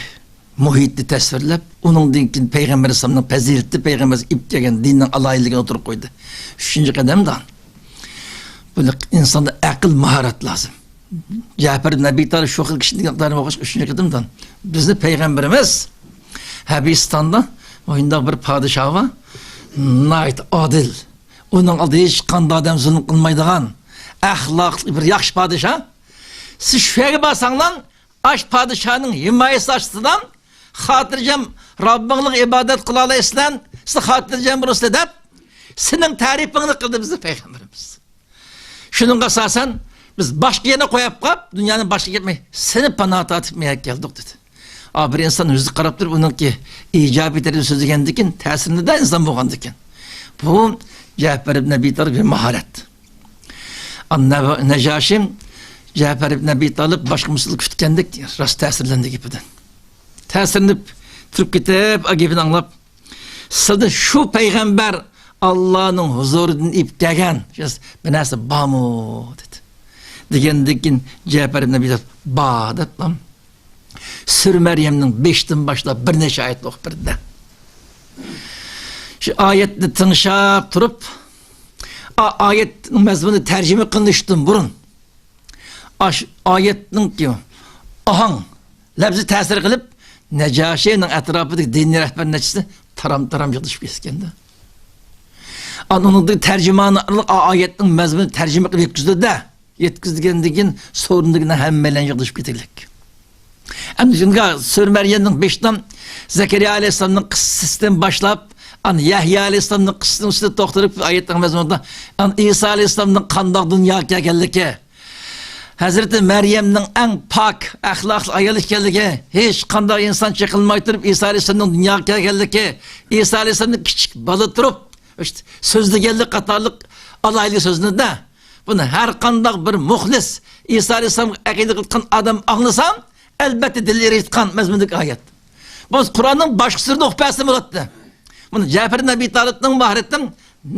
مۇھىتنى تەسۋىرلەپ، ئۇنىڭدىن كېيىن پەيغەمبەر ئەلەيھىسسالامنىڭ پەزىلىتى، پەيغەمبەر ئېلىپ كەلگەن دىننىڭ ئالاھىدىلىكىنى ئوتتۇرىغا قويدى. ئۈچىنچى قەدەمدە، بۇ ئىنساندا ئەقىل، ماھارەت لازىم. جەپەر ئىبن ئەبى تالىپ شۇ خىل كىشىنىڭ ئىقتىدارى بولغاچقا، ئۈچىنچى قېتىمدىن بىزنى پەيغەمبىرىمىز ھەبىستاندا مۇنداق بىر پادىشاھ بار، ناھايىتى ئادىل. ئۇنىڭ ئالدىدا ھېچقانداق ئادەم زۇلۇم قىلمايدىغان، ئەخلاقلىق بىر ياخشى پادىشاھ. سىز شۇ يەرگە بارساڭلار، ئاش پادىشاھنىڭ ھىمايىسى ئاستىدا خاتىرجەم رەببىڭلارغا ئىبادەت قىلالايسىلەر، سىز خاتىرجەم بولىسىلەر دەپ، سېنىڭ تەرىپىڭنى قىلدى بىزنىڭ پەيغەمبىرىمىز. شۇنىڭغا ئاساسەن، بىز باشقا يەرنى قويۇپ قاپ، دۇنيانى باشقا كەتمەي، سېنى پانا تارتىپ مەيەگە كەلدۇق، دېدى. ئا، بىر ئىنسان يۈزىگە قاراپ تۇرۇپ، ئۇنىڭكى ئىجابىي تەرىپىنى سۆزلىگەندىكىن، تەسىرلىنىدۇ ئىنسان بولغاندىكىن. بۇ جەپەر ئىبن ئەبى تالىپ بىر ماھارەت. ئان نەۋ-، نەجاشى جەپەر ئىبن ئەبى تالىپ باشقا مۇسۇلمان كۈتكەندەك راست تەسىرلەندى گېپىدىن. تەسىرلىنىپ تۇرۇپ كېتىپ، ئا، گېپىنى ئاڭلاپ، سىلىدە شۇ پەيغەمبەر ئاللانىڭ ھۇزۇرىدىن ئېلىپ كەلگەن بىر نەرسە بارمۇ؟ دېدى. دېگەندىن كېيىن جەپەر ئىبن ئەبى تالىپ، بار، دەپ، سۈرە مەريەمنىڭ بېشىدىن باشلاپ بىر نەچچە ئايەتنى ئوقۇپ بەردى. شۇ ئايەتنى تىڭشاپ تۇرۇپ، ئا-، ئايەتنىڭ مەزمۇنى تەرجىمە قىلىنىشتىن بۇرۇن، ئاش-، ئايەتنىڭكى ئاھاڭ، لەپزى تەسىر قىلىپ، نەجاشىنىڭ ئەتراپىدىكى دىنىي رەھبەر نەچچىسى تارام-تارام يىغىلىشىپ كەتكەندە. ئاندىن ئۇنىڭدىن تەرجىمانى ئارقىلىق ئا-، ئايەتنىڭ مەزمۇنى تەرجىمە قىلىپ يەتكۈزدى-دە. يەتكۈزگەندىن كېيىن سورۇندىكىلەر ھەممەيلەن يىغىلىشىپ كېتەيلىك. ئەمدى شۇنداق سۈرە مەريەمنىڭ بېشىدىن زەكەرىيا ئەلەيھىسسالامنىڭ قىسسىسىدىن باشلاپ، ئان يەھيا ئەلەيھىسسالامنىڭ قىسسىسىنىڭ ئۈستىدە توختىلىپ، ئايەتنىڭ مەزمۇنىدا، ئان ئىسا ئەلەيھىسسالامنىڭ قانداق دۇنياغا كەلگەنلىكى، ھەزرىتى مەريەمنىڭ ئەڭ پاك ئەخلاقلىق ئايال ئىكەنلىكى، ھېچقانداق ئىنسان چېقىلماي تۇرۇپ، ئىسا ئەلەيھىسسالامنىڭ دۇنياغا كەلگەنلىكى، ئىسا ئەلەيھىسسالامنىڭ كىچىك بالا تۇرۇپ سۆزلىگەنلىكى قاتارلىق ئالاھىدىلىك سۆزلىدى. بۇنى ھەر قانداق بىر مۇخلىس، ئىسا ئەلەيھىسسالامغا ئەقىدە قىلىدىغان ئادەم ئاڭلىسا، ئەلبەتتە دىلى ئېرىشىدىغان مەزمۇندىكى ئايەت. بۇ قۇرئاننىڭ باشقا سۈرىدە ئوقۇپ بەرسە بولاتتى. بۇنى جەپەر ئىبن ئەبى تالىپنىڭ ماھارىتىنىڭ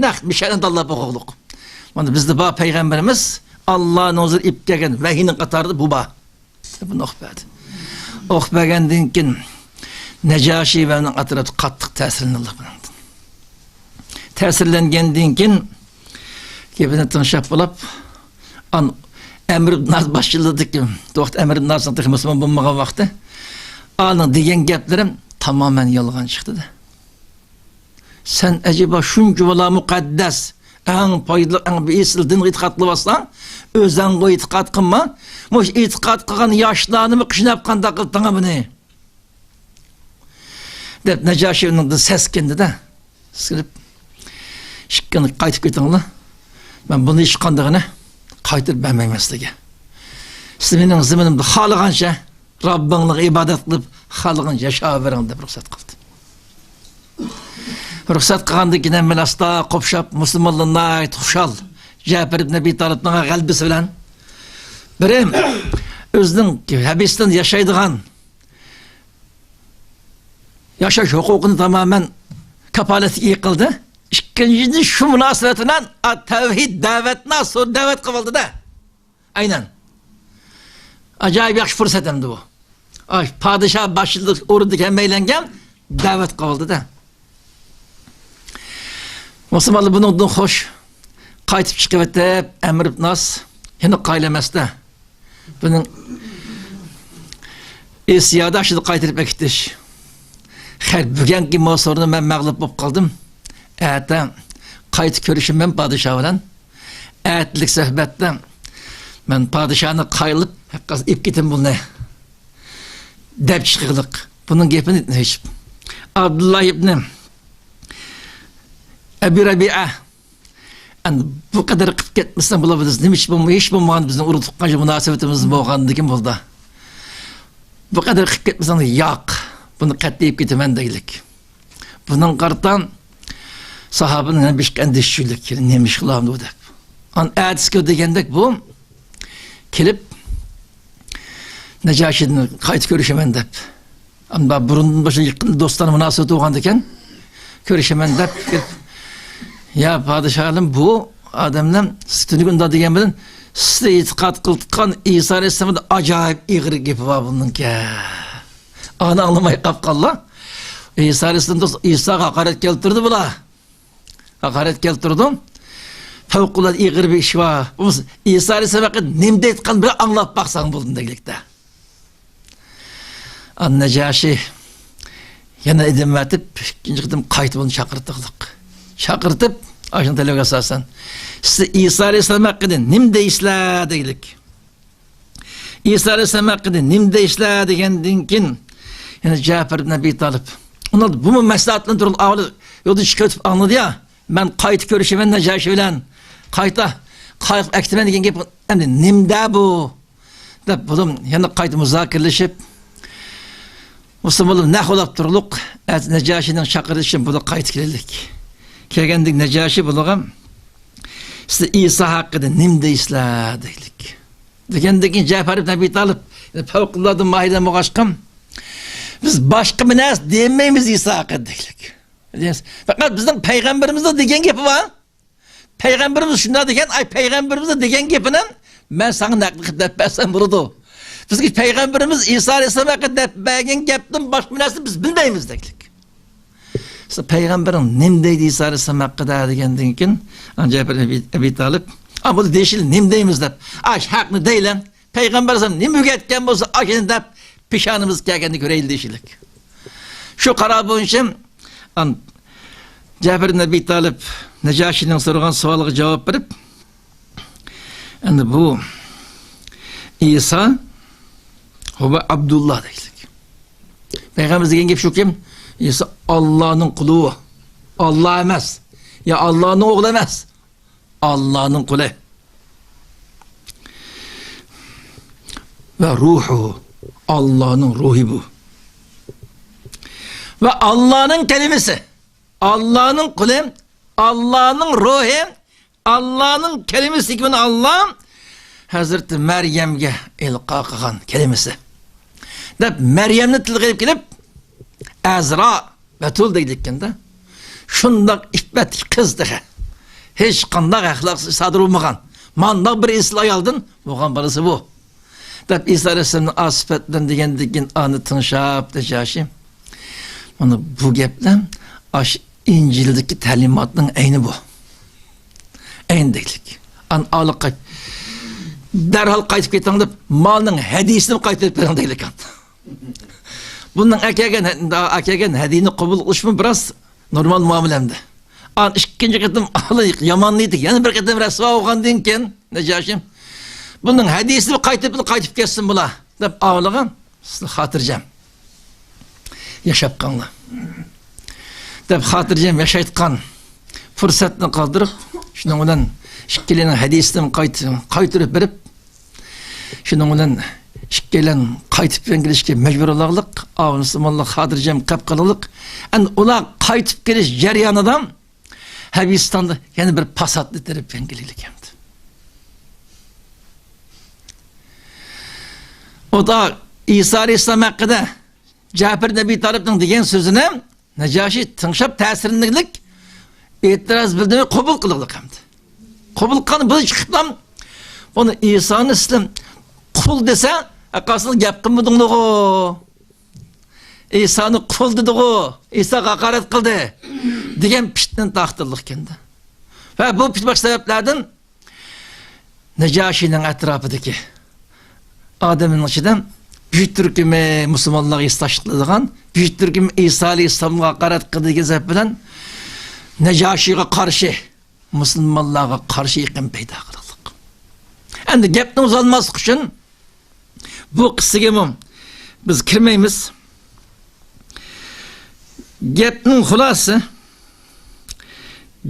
نەق مىشەلىنى تاللاپ ئوقۇغلۇق. مانا بىزدە بار پەيغەمبىرىمىز ئاللانىڭ ھۇزۇرىغا ئېلىپ كەلگەن ۋەھىينىڭ قاتارىدا بۇ بار. بۇنى ئوقۇپ بەردى. ئوقۇپ بەرگەندىن كېيىن نەجاشى ۋە ئۇنىڭ ئەتراپى قاتتىق تەسىرلىنىدۇ بۇنىڭدىن. تەسىرلەنگەندىن كېيىن گېپىنى تىڭشاپ بولاپ، ئان-، ئەمر ئىبن ئاس باشچىلىقىدىكى، بۇ ۋاقىت ئەمر ئىبن ئاسنىڭ تېخى مۇسۇلمان بولمىغان ۋاقتى، ئانىڭ دېگەن گەپلىرىم تامامەن يالغان چىقتى-دە. سەن ئەجەبا شۇنچىۋالا مۇقەددەس، ئەڭ پايدىلىق، ئەڭ بىر ئېسىل دىنغا ئېتىقاد قىلىۋاتساڭ، ئۆزەڭغۇ ئېتىقاد قىلما. مۇشۇ ئېتىقاد قىلغان ياشلارنىمۇ قىيناپ قانداق قىلدىڭ بۇنى؟ دەپ نەجاشى ئۇنىڭدىن سەسكەندى-دە. سېسىنىپ، ئىككىڭلار قايتىپ كېتىڭلار. مەن بۇنى ھېچقاندىغىنى قايتۇرۇپ بەرمەيمەن سىلەرگە. سىلەر مېنىڭ زېمىنىمدا خالىغانچە رەببىڭلارغا ئىبادەت قىلىپ، خالىغانچە ياشاۋېرىڭ دەپ رۇخسەت قىلدى. رۇخسەت قىلغاندىن كېيىن ھەممىلا ئاستا قوپشاپ، مۇسۇلمانلار ناھايىتى خۇشال. جەپەر ئىبن ئەبى تالىپنىڭ غەلىبىسى بىلەن بىرى ئۆزىنىڭ ھەبىستىن ياشايدىغان ياشاش ھوقۇقىنى تامامەن كاپالەتكە ئىگە قىلدى. ئىككىنچىدىن، شۇ مۇناسىۋەت بىلەن، ئا، تەۋھىد دەۋەتنى سور دەۋەت قىلىۋالدى-دە. ئەينەن. ئاجايىپ ياخشى پۇرسەت ئەمدى بۇ. ئاي، پادىشاھ باشچىلىق ئورنىدىكى ھەممەيلەنگە دەۋەت قىلىۋالدى-دە. مۇسۇلمانلار بۇنىڭدىن خوش. قايتىپ چىقىۋېتىپ، ئەمر ئىبن ئاس يەنە قايىل ئەمەستە. بۇنىڭ ئېسىيادا شۇنى قايتۇرۇپ ئەكېتىش. خەير، بۈگۈنكى مۇ سورۇندا مەن مەغلۇپ بولۇپ قالدىم. ئەتە قايتا كۆرۈشىمەن پادىشاھ بىلەن. ئەتىلىك سۆھبەتتە مەن پادىشاھنى قايىل قىلىپ، ھەققاسى ئېلىپ كېتىمەن بۇنى، دەپ چىقىغلىق. بۇنىڭ گېپىنى ھېچ ئابدۇللا ئىبنى ئەبى رەبىئە، ئەمدى بۇ قەدەر قىلىپ كەتمىسەڭ بۇلار، بىز نېمە ئىش بولما-، ھېچ بولمىغان بىزنىڭ ئۇرۇق تۇغقان مۇناسىۋىتىمىز بولغاندىكىن بولدى. بۇ قەدەر قىلىپ كەتمىسەڭ، ياق، بۇنى قەتئىي ئېلىپ كېتىمەن دېگىلىك. بۇنىڭغا قارىتا ساھابىنىڭ يەنە بېشىغا ئەندىشە چۈشكىلىك، نېمە ئىش قىلامدۇ دەپ. ئان ئەتىسى كۈنى دېگەندەك بۇ كېلىپ، نەجاشىدىن قايتا كۆرۈشىمەن دەپ. ئەمما بۇرۇندىن باشلاپ يېقىن دوستانە مۇناسىۋىتى بولغاندىكىن، كۆرۈشىمەن دەپ كېلىپ، يا پادىشاھىم، بۇ ئادەملەر سىز تۈنۈگۈن دېگەن بىلەن سىز ئېتىقاد قىلىۋاتقان ئىسا ئەلەيھىسسالامدا ئاجايىپ ئېغىر گېپى بار بۇنىڭكى. ئانى ئاڭلىماي قاپقانلار. ئىسا ئەلەيھىسسالام دوست، ئىساغا ھاقارەت كەلتۈردى بۇلار. ھاقارەت كەلتۈردى. پەۋقۇلئاددە ئېغىر بىر ئىش بار. بولمىسا ئىسا ئەلەيھىسسالام ھەققىدە نېمە دەيدىغان بىر ئاڭلاپ باقساڭ بولدى دېگىلىكتە. ئان نەجاشى يەنە ئىدىم ئېتىپ، ئىككىنچى قېتىم قايتا بۇنى چاقىرتىغلىق. چاقىرتىپ، ئاشۇنى تەلەپكە ئاساسەن، سىز ئىسا ئەلەيھىسسالام ھەققىدە نېمە دەيسىلەر دېگىلىك. ئىسا ئەلەيھىسسالام ھەققىدە نېمە دەيسىلەر دېگەندىن كېيىن، يەنە جەپەر ئىبن ئەبى تالىپ. ئۇنىڭ بۇمۇ مەسلىھەتلىنىپ تۇرۇپ، ئاۋۋال يولدىن چىقىۋېتىپ ئاڭلىدى يا، مەن قايتا كۆرۈشىمەن نەجاشى بىلەن. قايتا، قايتا ئەكېتىمەن دېگەن گەپ ئەمدى نېمىدە بۇ؟ دەپ بۇلار يەنە قايتا مۇزاكىرىلىشىپ، مۇسۇلمانلار نەق ئويلاپ تۇرۇلۇق، ئەتە نەجاشىنىڭ چاقىرىشى بۇلار قايتا كېلىلىك. كەلگەندىكىن نەجاشى بۇلارغا، سىز ئىسا ھەققىدە نېمە دەيسىلەر دەيلىك. دېگەندىن كېيىن جەپەر ئىبن ئەبى تالىپ، پەۋقۇلئاددە ماھىرەن بولغاچقا، بىز باشقا بىر نەرسە دېمەيمىز ئىسا ھەققىدە دەيلىك. پەقەت بىزنىڭ پەيغەمبىرىمىزنىڭ دېگەن گېپى بار. پەيغەمبىرىمىز شۇنداق دېگەن، ئاي، پەيغەمبىرىمىزنىڭ دېگەن گېپىنى مەن ساڭا نەقىل قىلىپ دەپ بەرسەم بولىدۇ. بىزگە پەيغەمبىرىمىز ئىسا ئەلەيھىسسالام ھەققىدە دەپ بەرگەن گەپتىن باشقا بىر نەرسە بىز بىلمەيمىز دەيلىك. پەيغەمبىرىڭ نېمە دەيدۇ ئىسا ئەلەيھىسسالام ھەققىدە دېگەندىن كېيىن، جەپەر ئەبى، ئەبى تالىپ، ئا، بۇ دېيىشىلى نېمە دەيمىز دەپ، ئاش ھەقنى دەيلەن، پەيغەمبەر ئەلەيھىسسالام نېمە ئۆگەتكەن بولسا، ئاشۇنى دەپ پېشانىمىزغا كەلگەندە كۆرەيلى دېيىشلىك. شۇ قارار بويىچە، ئان-، جەپەر ئىبن ئەبى تالىپ نەجاشىنىڭ سورىغان سوئالىغا جاۋاب بېرىپ، ئەمدى بۇ ئىسا ھۇۋە ئابدۇللا دەيدۇ. پەيغەمبەر دېگەن گەپ شۇكى، ئىسا ئاللانىڭ قۇلى ئۇ. ئاللا ئەمەس. يا ئاللانىڭ ئوغلى ئەمەس. ئاللانىڭ قۇلى. ۋە روھۇ. ئاللانىڭ روھى بۇ. ۋە ئاللانىڭ كەلىمىسى. ئاللانىڭ قۇلى، ئاللانىڭ روھى، ئاللانىڭ كەلىمىسى، ئاللا ھەزرىتى مەريەمگە ئىلقا قىلغان كەلىمىسى. دەپ مەريەمنى تىلغا ئېلىپ كېلىپ، ئەزرا بەتۇل دەيدىكەندە. شۇنداق ئىپپەتلىك قىز تېخى. ھېچقانداق ئەخلاق سادىر بولمىغان. مانداق بىر ئېسىل ئايالدىن بولغان بالىسى بۇ. دەپ ئىسا ئەلەيھىسسالامنى ئاسىپەتلەن دېگەندىن كېيىن ئانى تىڭشاپ نەجاشى. مانا بۇ گەپلەر ئاش ئىنجىلدىكى تەلىماتنىڭ ئەينى بۇ. ئەينى دەيلىك. ئان ئالىقاي. دەرھال قايتىپ كېتىڭ دەپ مالنىڭ ھەدىيىسىنى قايتۇرۇپ بېرىڭ دەيلىك. بۇنىڭ ئەكەلگەن، ئەكەلگەن ھەدىيىنى قوبۇل قىلىشمۇ بىراز نورمال مۇئامىلە ئەمدى. ئان ئىككىنچى قېتىم يامان نىيىتى يەنە بىر قېتىم رەسۋا بولغاندىن كېيىن نەجاشى، بۇنىڭ ھەدىيىسىنى قايتۇرۇپ، قايتىپ كەتسۇن بۇلار دەپ ئاۋۇلىغان. سىلەر خاتىرجەم ياشاپ قاڭلار دەپ خاتىرجەم ياشايتقان پۇرسەتنى قالدۇرۇپ، شۇنىڭ بىلەن ئىككىلىنىڭ ھەدىيىسىنى قايت-، قايتۇرۇپ بېرىپ، شۇنىڭ بىلەن ئىككىيلەن قايتىپ كېلىشكە مەجبۇر بولغانلىق، ئاۋۇ مۇسۇلمانلار خاتىرجەم قېلىپ قالغانلىق. ئەمدى ئۇلار قايتىپ كېلىش جەريانىدا ھەبىستاندا يەنە بىر پاساتنى تېرىپ كەلگىلى كەلدى. ئۇ دا ئىسا ئەلەيھىسسالام ھەققىدە جەپەر ئىبن ئەبى تالىپنىڭ دېگەن سۆزىنى نەجاشى تىڭشاپ تەسىرلىنىگلىك، ئېتىراز بىلدۈرمەي قوبۇل قىلغىلىق ئەمدى. قوبۇل قىلغان بۇ چىقىپلا، بۇنى ئىسانى سىلەر قۇل دېسە، ئەقاسىل گەپ قىلمىدىڭلىغۇ. ئىسانى قۇل دېدىغۇ، ئىساغا ھاقارەت قىلدى دېگەن پىتنىنى تارقىتىدىغانلىق ئىكەندە. ۋە بۇ باشقا سەۋەبلەردىن نەجاشىنىڭ ئەتراپىدىكى ئادەمنىڭ ئىچىدە بىر تۈركۈمى مۇسۇلمانلارغا ھېسداشلىق قىلىدىغان، بىر تۈركۈمى ئىسا ئەلەيھىسسالامغا ھاقارەت قىلدى دېگەن سەۋەب بىلەن نەجاشىغا قارشى، مۇسۇلمانلارغا قارشى ئېقىم پەيدا قىلىقلىق. ئەمدى گەپنى ئۇزارتماسلىق ئۈچۈن بۇ قىسسىگىمۇ بىز كىرمەيمىز. گەپنىڭ خۇلاسىسى،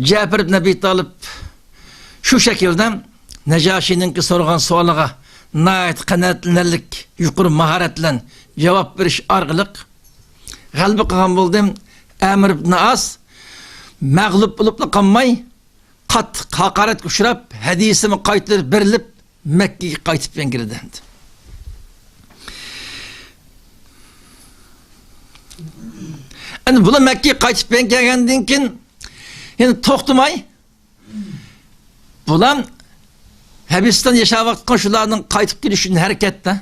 جەپەر ئىبن ئەبى تالىپ شۇ شەكىلدە نەجاشىنىڭكى سورىغان سوئالىغا ناھايىتى قانائەتلىنەرلىك يۇقىرى ماھارەت بىلەن جاۋاب بېرىش ئارقىلىق غەلىبە قىلغان بولدى. ئەمر ئىبن ئاس مەغلۇپ بولۇپلا قالماي، قاتتىق ھاقارەتكە ئۇچراپ، ھەدىسىمۇ قايتۇرۇپ بېرىلىپ، مەككىگە قايتىپ كەلگىلى دەمدى. ئەنە بۇلار مەككىگە قايتىپ كەلگەندىن كېيىن، يەنە توختىماي، بۇلار ھەبىستاندا ياشاۋاتقان شۇلارنىڭ قايتىپ كېلىشى ئۈچۈن ھەرىكەتتە.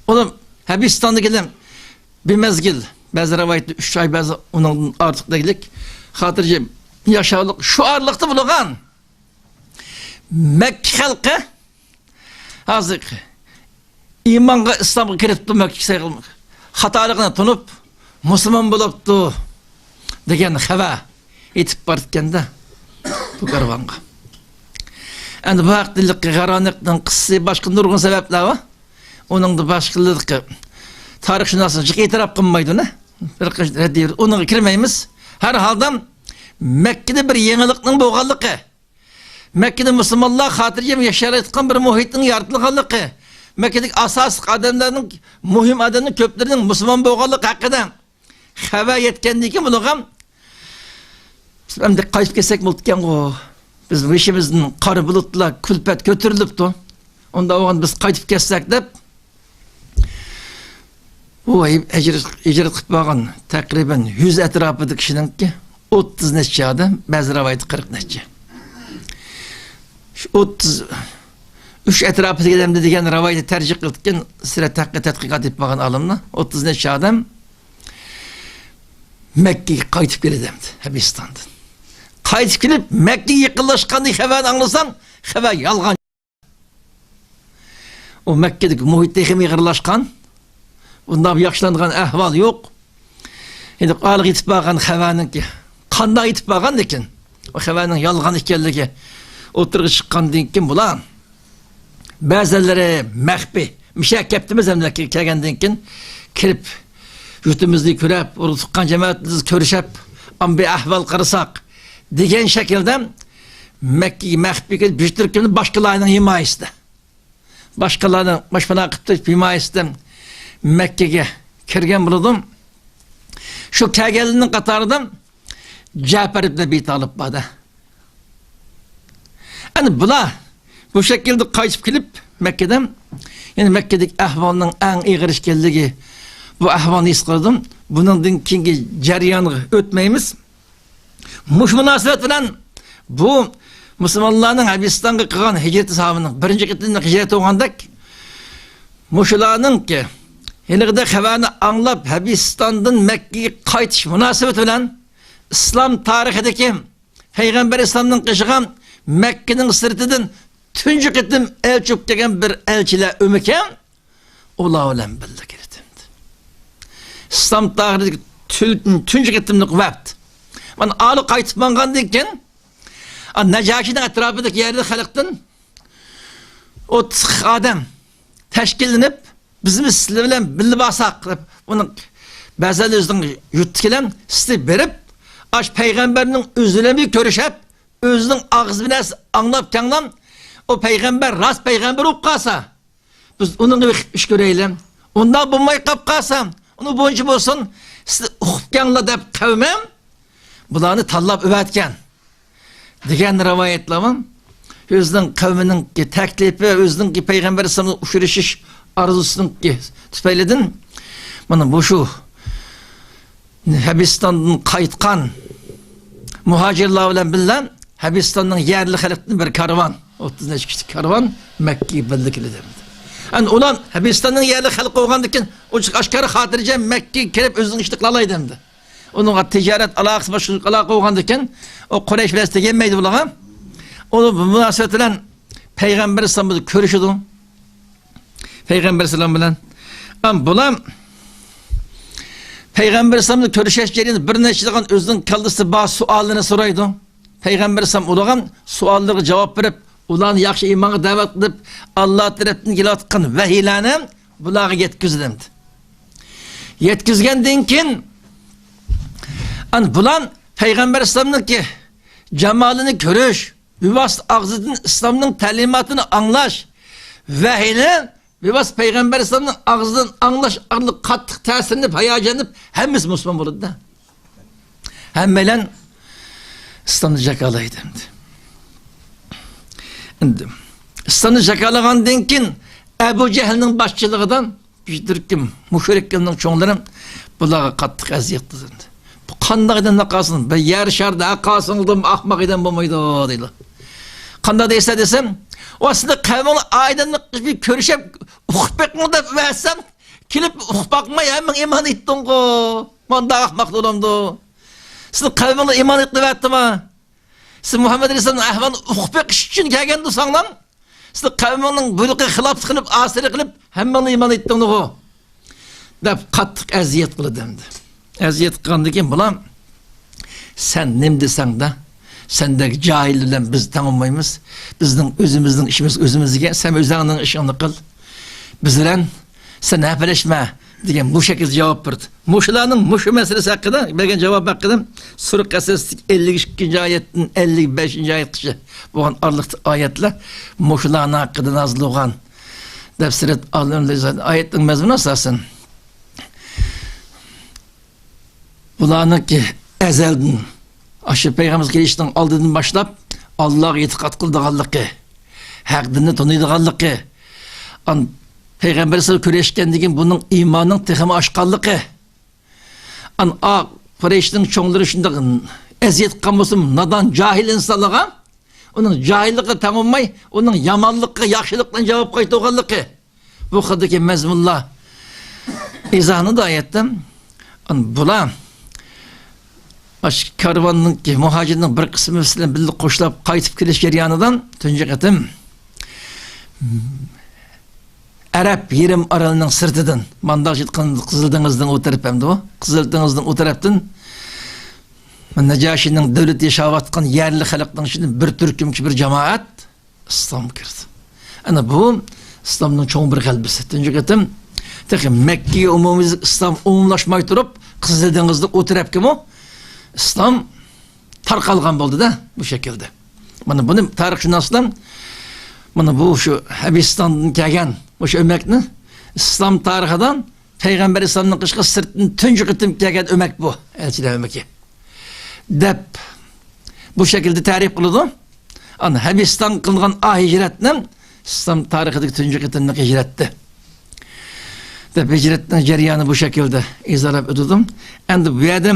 ئۇلار ھەبىستاندا كېلىپ بىر مەزگىل، بەزى رىۋايەتتە ئۈچ ئاي، بەزى ئۇنىڭدىن ئارتۇق دېگۈلۈك خاتىرجەم ياشاۋاتلىق شۇ ئارىلىقتا بولغان مەككە خەلقى ھازىر ئىمانغا، ئىسلامغا كىرىپتۇ، مەككە خاتالىقىنى تونۇپ، مۇسۇلمان بولۇپتۇ دېگەن خەۋەر يېتىپ بارىدىكەندە بۇ كارۋانغا. ئەمدى بۇ ھەقتە غارانىقنىڭ قىسسىسى، باشقا نۇرغۇن سەۋەبلەر بار. ئۇنىڭدا باشقىلىرى تارىخشۇناسلار جىق ئېتىراپ قىلمايدۇ، نە؟ بىر قىش رەددىي، ئۇنىڭغا كىرمەيمىز. ھەر ھالدا مەككىدە بىر يېڭىلىقنىڭ بولغانلىقى، مەككىدە مۇسۇلمانلار خاتىرجەم ياشايالىدىغان بىر مۇھىتنىڭ يارىتىلغانلىقى، مەككىدىكى ئاساسلىق ئادەملەرنىڭ، مۇھىم ئادەمنىڭ كۆپلىرىنىڭ مۇسۇلمان بولغانلىقى ھەققىدە خەۋەر يەتكەندىن كېيىن بۇلارغا، بىز ئەمدى قايتىپ كەتسەك بولىدىكەنغۇ، بىز بېشىمىزدىن قارا بۇلۇتلار، كۈلپەت كۆتۈرۈلۈپتۇ، ئۇنداق بولغاندا بىز قايتىپ كەتسەك دەپ، ئۇ ھىجرەت، ھىجرەت قىلىپ بارغان تەقرىبەن يۈز ئەتراپىدا كىشىنىڭكى، ئوتتۇز نەچچە ئادەم، بەزى رىۋايەتتە قىرىق نەچچە. شۇ ئوتتۇز ئۈچ ئەتراپىدا ئادەمدە دېگەن رىۋايەتنى تەرجىھ قىلىدىكەن، سىرە تەھقىق، تەتقىقات ئېلىپ بارغان ئالىملار، ئوتتۇز نەچچە ئادەم مەككىگە قايتىپ كېلىدۇ ئەمدى ھەبىستاندىن. قايتىپ كېلىپ، مەككىگە يېقىنلاشقاندىن خەۋەرنى ئاڭلىسام، خەۋەر يالغان. ئۇ مەككىدىكى مۇھىت تېخىمۇ ئېغىرلاشقان. بۇنداق ياخشىلانغان ئەھۋال يوق. ئەمدى ھالىغا يېتىپ بارغان خەۋەرنىڭكى، قانداق يېتىپ بارغان لېكىن، ئۇ خەۋەرنىڭ يالغان ئىكەنلىكى ئوتتۇرىغا چىققاندىن كېيىن بۇلار، بەزىلىرى مەخپىي، مىشە كەپتىمىز ئەمدى كەلگەندىن كېيىن كىرىپ، يۇرتىمىزنى كۆرۈپ، ئۇرۇق تۇغقان جامائىتىمىزنى كۆرۈشۈپ، ئامبى ئەھۋال قارىساق دېگەن شەكىلدە مەككىگە مەخپىي كىرىپ، بىر تۈركۈمنى باشقىلارنىڭ ھىمايىسىدە، باشقىلارنىڭ باشپانا قىلىپ تۇرۇش ھىمايىسىدە مەككىگە كىرگەن بولىدۇ. شۇ كەلگەنلەرنىڭ قاتارىدا جەپەر ئىبن ئەبى تالىپ بار-دە. ئەنە بۇلار بۇ شەكىلدە قايتىپ كېلىپ، مەككىدە، يەنى مەككىدىكى ئەھۋالنىڭ ئەڭ ئېغىر ئىكەنلىكى، بۇ ئەھۋالنى ھېس قىلدىم. بۇنىڭدىن كېيىنكى جەريانغا ئۆتمەيمىز. مۇشۇ مۇناسىۋەت بىلەن بۇ مۇسۇلمانلارنىڭ ھەبىستانغا قىلغان ھىجرىتى، ساھابىنىڭ بىرىنچى قېتىملىق ھىجرەت بولغاندەك، مۇشۇلارنىڭكى ھېلىقىدەك خەۋەرنى ئاڭلاپ، ھەبىستاندىن مەككىگە قايتىش مۇناسىۋىتى بىلەن ئىسلام تارىخىدىكى پەيغەمبەر ئەلەيھىسسالامنىڭ قېشىغا مەككىنىڭ سىرتىدىن تۇنجى قېتىم ئەلچى بولۇپ كەلگەن بىر ئەلچىلەر ئۆمىكى ئۇلار بىلەن بىللە كېلىدۇ. ئىسلام تارىخىدىكى تۈ-، تۇنجى قېتىملىق ۋەپد. مانا ئالىي قايتىپ ماڭغاندىن كېيىن، ئا، نەجاشىنىڭ ئەتراپىدىكى يەرلىك خەلقتىن ئوتتۇز ئادەم تەشكىللىنىپ، بىزمۇ سىلەر بىلەن بىللە بارساق دەپ، ئۇنىڭ بەزىلەر ئۆزىنىڭ يۇرتىدىكىلەر سىلەر بېرىپ، ئاش پەيغەمبەرنىڭ ئۆزى بىلەن بىر كۆرۈشۈپ، ئۆزىنىڭ ئاغزى بىلەن ئاڭلاپ كەڭلام، ئۇ پەيغەمبەر راست پەيغەمبەر بولۇپ قالسا، بىز ئۇنىڭغا بېقىپ ئىش كۆرەيلى. ئۇنداق بولماي قاپ قالسا، ئۇنىڭ بويىچە بولسۇن، سىلەر ئۇقۇپ كەڭلار دەپ قەۋمىم بۇلارنى تاللاپ ئەۋەتكەن. دېگەن رىۋايەتلەر بار. ئۆزىنىڭ قەۋمىنىڭكى تەكلىپى، ئۆزىنىڭكى پەيغەمبەر ئەلەيھىسسالام بىلەن ئۇچرىشىش ئارزۇسىنىڭكى تۈپەيلىدىن، مانا مۇشۇ ھەبىستاندىن قايتقان مۇھاجىرلار بىلەن بىللە ھەبىستاننىڭ يەرلىك خەلقىدىن بىر كارۋان، ئوتتۇز نەچچە كىشىلىك كارۋان مەككىگە بىللە كېلىدۇ. ئەمدى ئۇلار ھەبىستاننىڭ يەرلىك خەلقى بولغاندىكىن، ئوچۇق ئاشكارا خاتىرجەم مەككىگە كىرىپ ئۆزىنىڭ ئىشىنى قىلالايدۇ ئەمدى. ئۇنىڭغا تىجارەت ئالاقىسى، باشقا ئالاقە بولغاندىكىن، ئۇ قۇرەيش بىلەن تېگەلمەيدۇ بۇلارغا. ئۇ بۇ مۇناسىۋەت بىلەن پەيغەمبەر ئەلەيھىسسالام بىلەن كۆرۈشىدۇ. پەيغەمبەر ئەلەيھىسسالام بىلەن. ئەم، بۇلار پەيغەمبەر ئەلەيھىسسالام بىلەن كۆرۈشۈش جەريانىدا بىر نەچچىدىغان ئۆزىنىڭ كاللىسىدا بار سوئاللىرىنى سورايدۇ. پەيغەمبەر ئەلەيھىسسالام ئۇلىغان سوئاللىرىغا جاۋاب بېرىپ، ئۇلارنى ياخشى ئىمانغا دەۋەت قىلىپ، ئاللا تەرەپتىن كېلىۋاتقان ۋەھىيلەرنى بۇلارغا يەتكۈزدى. يەتكۈزگەندىن كېيىن، ئەن بۇلار پەيغەمبەر ئەلەيھىسسالامنىڭكى جامالىنى كۆرۈش، بىۋاسىتە ئاغزىدىن ئىسلامنىڭ تەلىماتىنى ئاڭلاش، ۋەھىينى بىۋاسىتە پەيغەمبەر ئەلەيھىسسالامنىڭ ئاغزىدىن ئاڭلاش ئارقىلىق قاتتىق تەسىرلىنىپ، ھاياجانلىنىپ، ھەممىسى مۇسۇلمان بولىدۇ-دە. ھەممەيلەن ئىسلامنى جاكارلايدۇ ئەمدى. ئەمدى ئىسلامنى جاكارلىغاندىن كېيىن ئەبۇ جەھلنىڭ باشچىلىقىدا بىر تۈركۈم مۇشرىكلارنىڭ چوڭلىرى بۇلارغا قاتتىق ئەزىيەت قىلدى. بۇ قانداق ئادەم قالسۇن؟ بىر يەر شاردا قالسۇن، ئاخماق ئادەم بولمايدۇ دەيدۇ. قانداق دەيسىلەر دېسەم، ئۇ سىزنىڭ قەۋمىڭلار ئادەمنى كۆرۈشۈپ ئۇقۇپ بېقىڭ دەپ بەرسەم، كېلىپ ئۇقۇپ باقماي ھەممىڭ ئىمان ئېيتتىڭغۇ. مانداق ئاخماق بولامدۇ؟ سىزنىڭ قەۋمىڭلار ئىمان ئېيتىۋەتتىمۇ؟ سىز مۇھەممەد ئەلەيھىسسالامنىڭ ئەھۋالىنى ئۇقۇپ بېقىش ئۈچۈن كەلگەن تۇرساڭلار، سىزنىڭ قەۋمىڭنىڭ بۇيرۇقىغا خىلاپلىق قىلىپ، ئاسىيلىق قىلىپ، ھەممىڭلار ئىمان ئېيتتىڭلىغۇ دەپ قاتتىق ئەزىيەت قىلدى ئەمدى. ئەزىيەت قىلغاندىن كېيىن بۇلار، سەن نېمە دېسەڭ دە، سەندەك جاھىل بىلەن بىز تەڭ بولمايمىز. بىزنىڭ ئۆزىمىزنىڭ ئىشىمىز ئۆزىمىزگە، سەن ئۆزۈڭنىڭ ئىشىڭنى قىل. بىز بىلەن سەن ھەپىلەشمە دېگەن بۇ شەكىلدە جاۋاب بەردى. مۇشۇلارنىڭ مۇشۇ مەسىلىسى ھەققىدە بەرگەن جاۋاب ھەققىدە سۈرە قەسەستىكى ئەللىك ئىككىنچى ئايەتتىن ئەللىك بەشىنچى ئايەتكىچە بولغان ئارىلىقتا ئايەتلەر مۇشۇلارنىڭ ھەققىدە نازىل بولغان دەپ سۈرەت ئالىملىرى ئايەتنىڭ مەزمۇنى ئاساسەن بۇلارنىڭكى ئەزەلدىن، ئاشۇ پەيغەمبەر كېلىشنىڭ ئالدىدىن باشلاپ، ئاللاغا ئېتىقاد قىلىدىغانلىقى، ھەق دىننى تونۇيدىغانلىقى، ئان-، پەيغەمبەر بىلەن كۆرۈشكەندىن كېيىن بۇنىڭ ئىمانىنىڭ تېخىمۇ ئاشقانلىقى، ئان-، ئا، قۇرەيشنىڭ چوڭلىرى شۇنداق ئەزىيەت قىلغان بولسىمۇ، نادان، جاھىل ئىنسانلارغا ئۇنىڭ جاھىللىقىغا تەڭ بولماي، ئۇنىڭ يامانلىقىغا ياخشىلىق بىلەن جاۋاب قايتۇرغانلىقى، بۇ خىلدىكى مەزمۇنلار ئىزاھنى دايەتتىم. بۇلار ئاشۇ كارۋاننىڭكى، مۇھاجىرنىڭ بىر قىسمى بىلەن بىللە قوشلاپ قايتىپ كېلىش جەريانىدا تۇنجى قېتىم ئەرەب يېرىم ئارىلىنىڭ سىرتىدىن، مانداق قىزىل دېڭىزنىڭ ئۇ تەرىپى ئەمدى ئۇ، قىزىل دېڭىزنىڭ ئۇ تەرەپتىن نەجاشىنىڭ دۆلىتى ياشاۋاتقان يەرلىك خەلقنىڭ ئىچىدىن بىر تۈركۈمچە بىر جامائەت ئىسلامغا كىردى. ئەنە بۇ ئىسلامنىڭ چوڭ بىر غەلىبىسى. تۇنجى قېتىم تېخى مەككىگە ئومۇميۈزلۈك ئىسلام ئومۇملاشماي تۇرۇپ، قىزىل دېڭىزنىڭ ئۇ تەرەپكىمۇ ئىسلام تارقالغان بولدى-دە، بۇ شەكىلدە. مانا بۇنى تارىخشۇناسلار، مانا بۇ شۇ ھەبىستاندىن كەلگەن مۇشۇ ئۆمەكنى ئىسلام تارىخىدا پەيغەمبەر ئەلەيھىسسالامنىڭ قېشىغا سىرتتىن تۇنجى قېتىم كەلگەن ئۆمەك بۇ، ئەلچىلەر ئۆمىكى، دەپ بۇ شەكىلدە تەرىپ قىلىدۇ. ئانا ھەبىستان قىلغان ئا ھىجرەتنى ئىسلام تارىخىدىكى تۇنجى قېتىملىق ھىجرەتتى، دەپ ھىجرەتنىڭ جەريانى بۇ شەكىلدە ئىزاھلاپ ئۆتىدۇ. ئەمدى بۇ يەردە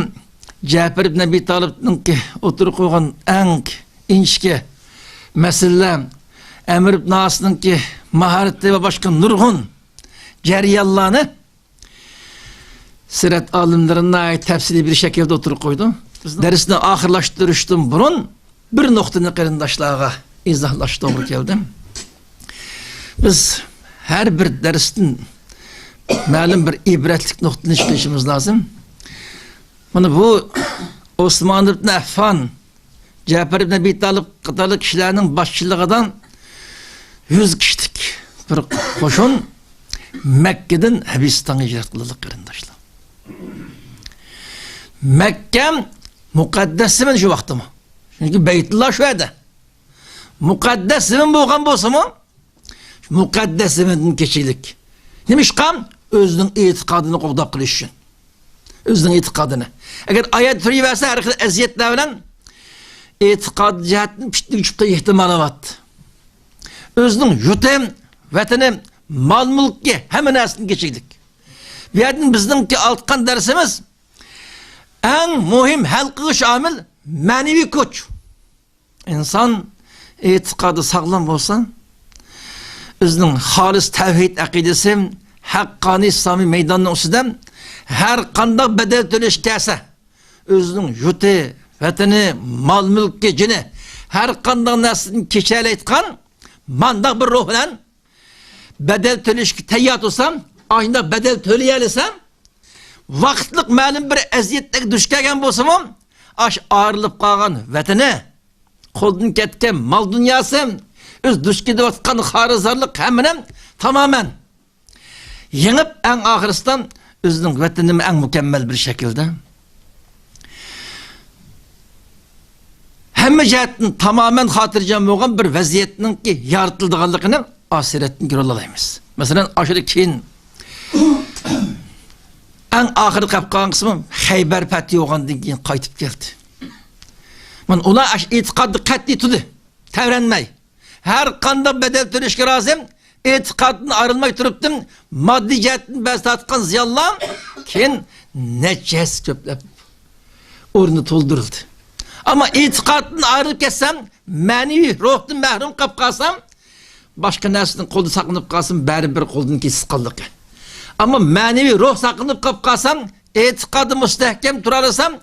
جەپەر ئىبن ئەبى تالىپنىڭكى ئوتتۇرىغا قويغان ئەڭ ئىنچىكە مەسىلىلەر، ئەمر ئىبن ئاسنىڭكى ماھارىتى ۋە باشقا نۇرغۇن جەريانلارنى سىرەت ئالىملىرى ناھايىتى تەپسىلىي بىر شەكىلدە ئوتتۇرىغا قويدى. دەرسنى ئاخىرلاشتۇرۇشتىن بۇرۇن بىر نۇقتىنى قېرىنداشلارغا ئىزاھلاش توغرا كەلدى. بىز ھەر بىر دەرستىن مەلۇم بىر ئىبرەتلىك نۇقتىنى چىقىرىشىمىز لازىم. مانا بۇ ئوسمان ئىبن ئەففان، جەپەر ئىبن ئەبى تالىپ قاتارلىق كىشىلەرنىڭ باشچىلىقىدا يۈز كىشىلىك بىر قوشۇن مەككىدىن ھەبىستانغا ھىجرەت قىلدى، قېرىنداشلار. مەككە مۇقەددەس زېمىن شۇ ۋاقىتتىمۇ. چۈنكى بەيتۇللا شۇ يەردە. مۇقەددەس زېمىن بولغان بولسىمۇ، مۇقەددەس زېمىندىن كېچىكلىك. نېمىشقا؟ ئۆزىنىڭ ئېتىقادىنى قوغداپ قېلىش ئۈچۈن. ئۆزىنىڭ ئېتىقادىنى. ئەگەر ئايەت تۇرۇۋەرسە، ھەر خىل ئەزىيەتلەر بىلەن ئېتىقاد جەھەتتىن پىتنىگە چۈشۈپ قېلىش ئېھتىمالى بار. ئۆزىنىڭ يۇرتى، ۋەتىنى، مال-مۈلكى، ھەممە نەرسىدىن كېچىكلىك. بۇ يەردىن بىزنىڭكى ئالغان دەرسىمىز، ئەڭ مۇھىم ھەل قىلغۇچ ئامىل مەنىۋى كۈچ. ئىنسان ئېتىقادى ساغلام بولسا، ئۆزىنىڭ خالىس تەۋھىد ئەقىدىسى، ھەققانىي ئىسلامىي مەيداننىڭ ئۈستىدە ھەر قانداق بەدەل تۆلەش كەلسە، ئۆزىنىڭ يۇرتى، ۋەتىنى، مال-مۈلكى، جېنى، ھەر قانداق نەرسىدىن كېچەلەيدىغان مانداق بىر روھ بىلەن بەدەل تۆلەشكە تەييار تۇرسا، ئاشۇنداق بەدەل تۆلىيەلىسە، ۋاقىتلىق مەلۇم بىر ئەزىيەتلەرگە دۇچ كەلگەن بولسىمۇ، ئاش ئايرىلىپ قالغان ۋەتىنى، قولدىن كەتكەن مال-دۇنياسى، ئۆز دۇچ كېلىۋاتقان خارىزارلىق ھەممىنى تامامەن يېڭىپ، ئەڭ ئاخىرسىدا ئۆزىنىڭ ۋەتىنىنى ئەڭ مۇكەممەل بىر شەكىلدە، ھەممە جەھەتتىن تامامەن خاتىرجەم بولغان بىر ۋەزىيەتنىڭكى يارىتىلىدىغانلىقىنى ئاخىرەتتىن كۆرۈۋالالايمىز. مەسىلەن، ئاشۇ كېيىن ئەڭ ئاخىرى قېلىپ قالغان قىسمى خەيبەر پەتھى بولغاندىن كېيىن قايتىپ كەلدى. مانا ئۇلار ئاشۇ ئېتىقادىدا قەتئىي تۇردى، تەۋرەنمەي. ھەر قانداق بەدەل تۆلەشكە رازى، ئېتىقادتىن ئايرىلماي تۇرۇپتۇ. ماددىي جەھەتتىن بەزى تارتقان زىيانلار كېيىن نەچچە ھەسسە كۆپلەپ ئورنى تولدۇرۇلدى. ئەمما ئېتىقادتىن ئايرىلىپ كەتسەم، مەنىۋى روھتىن مەھرۇم قېلىپ قالسام، باشقا نەرسىدىن قولدا ساقلىنىپ قالسام، بەرىبىر قولدىن كېسىپ قالدىكەن. ئەمما مەنىۋى روھ ساقلىنىپ قېلىپ قالسام، ئېتىقادى مۇستەھكەم تۇرالىسام،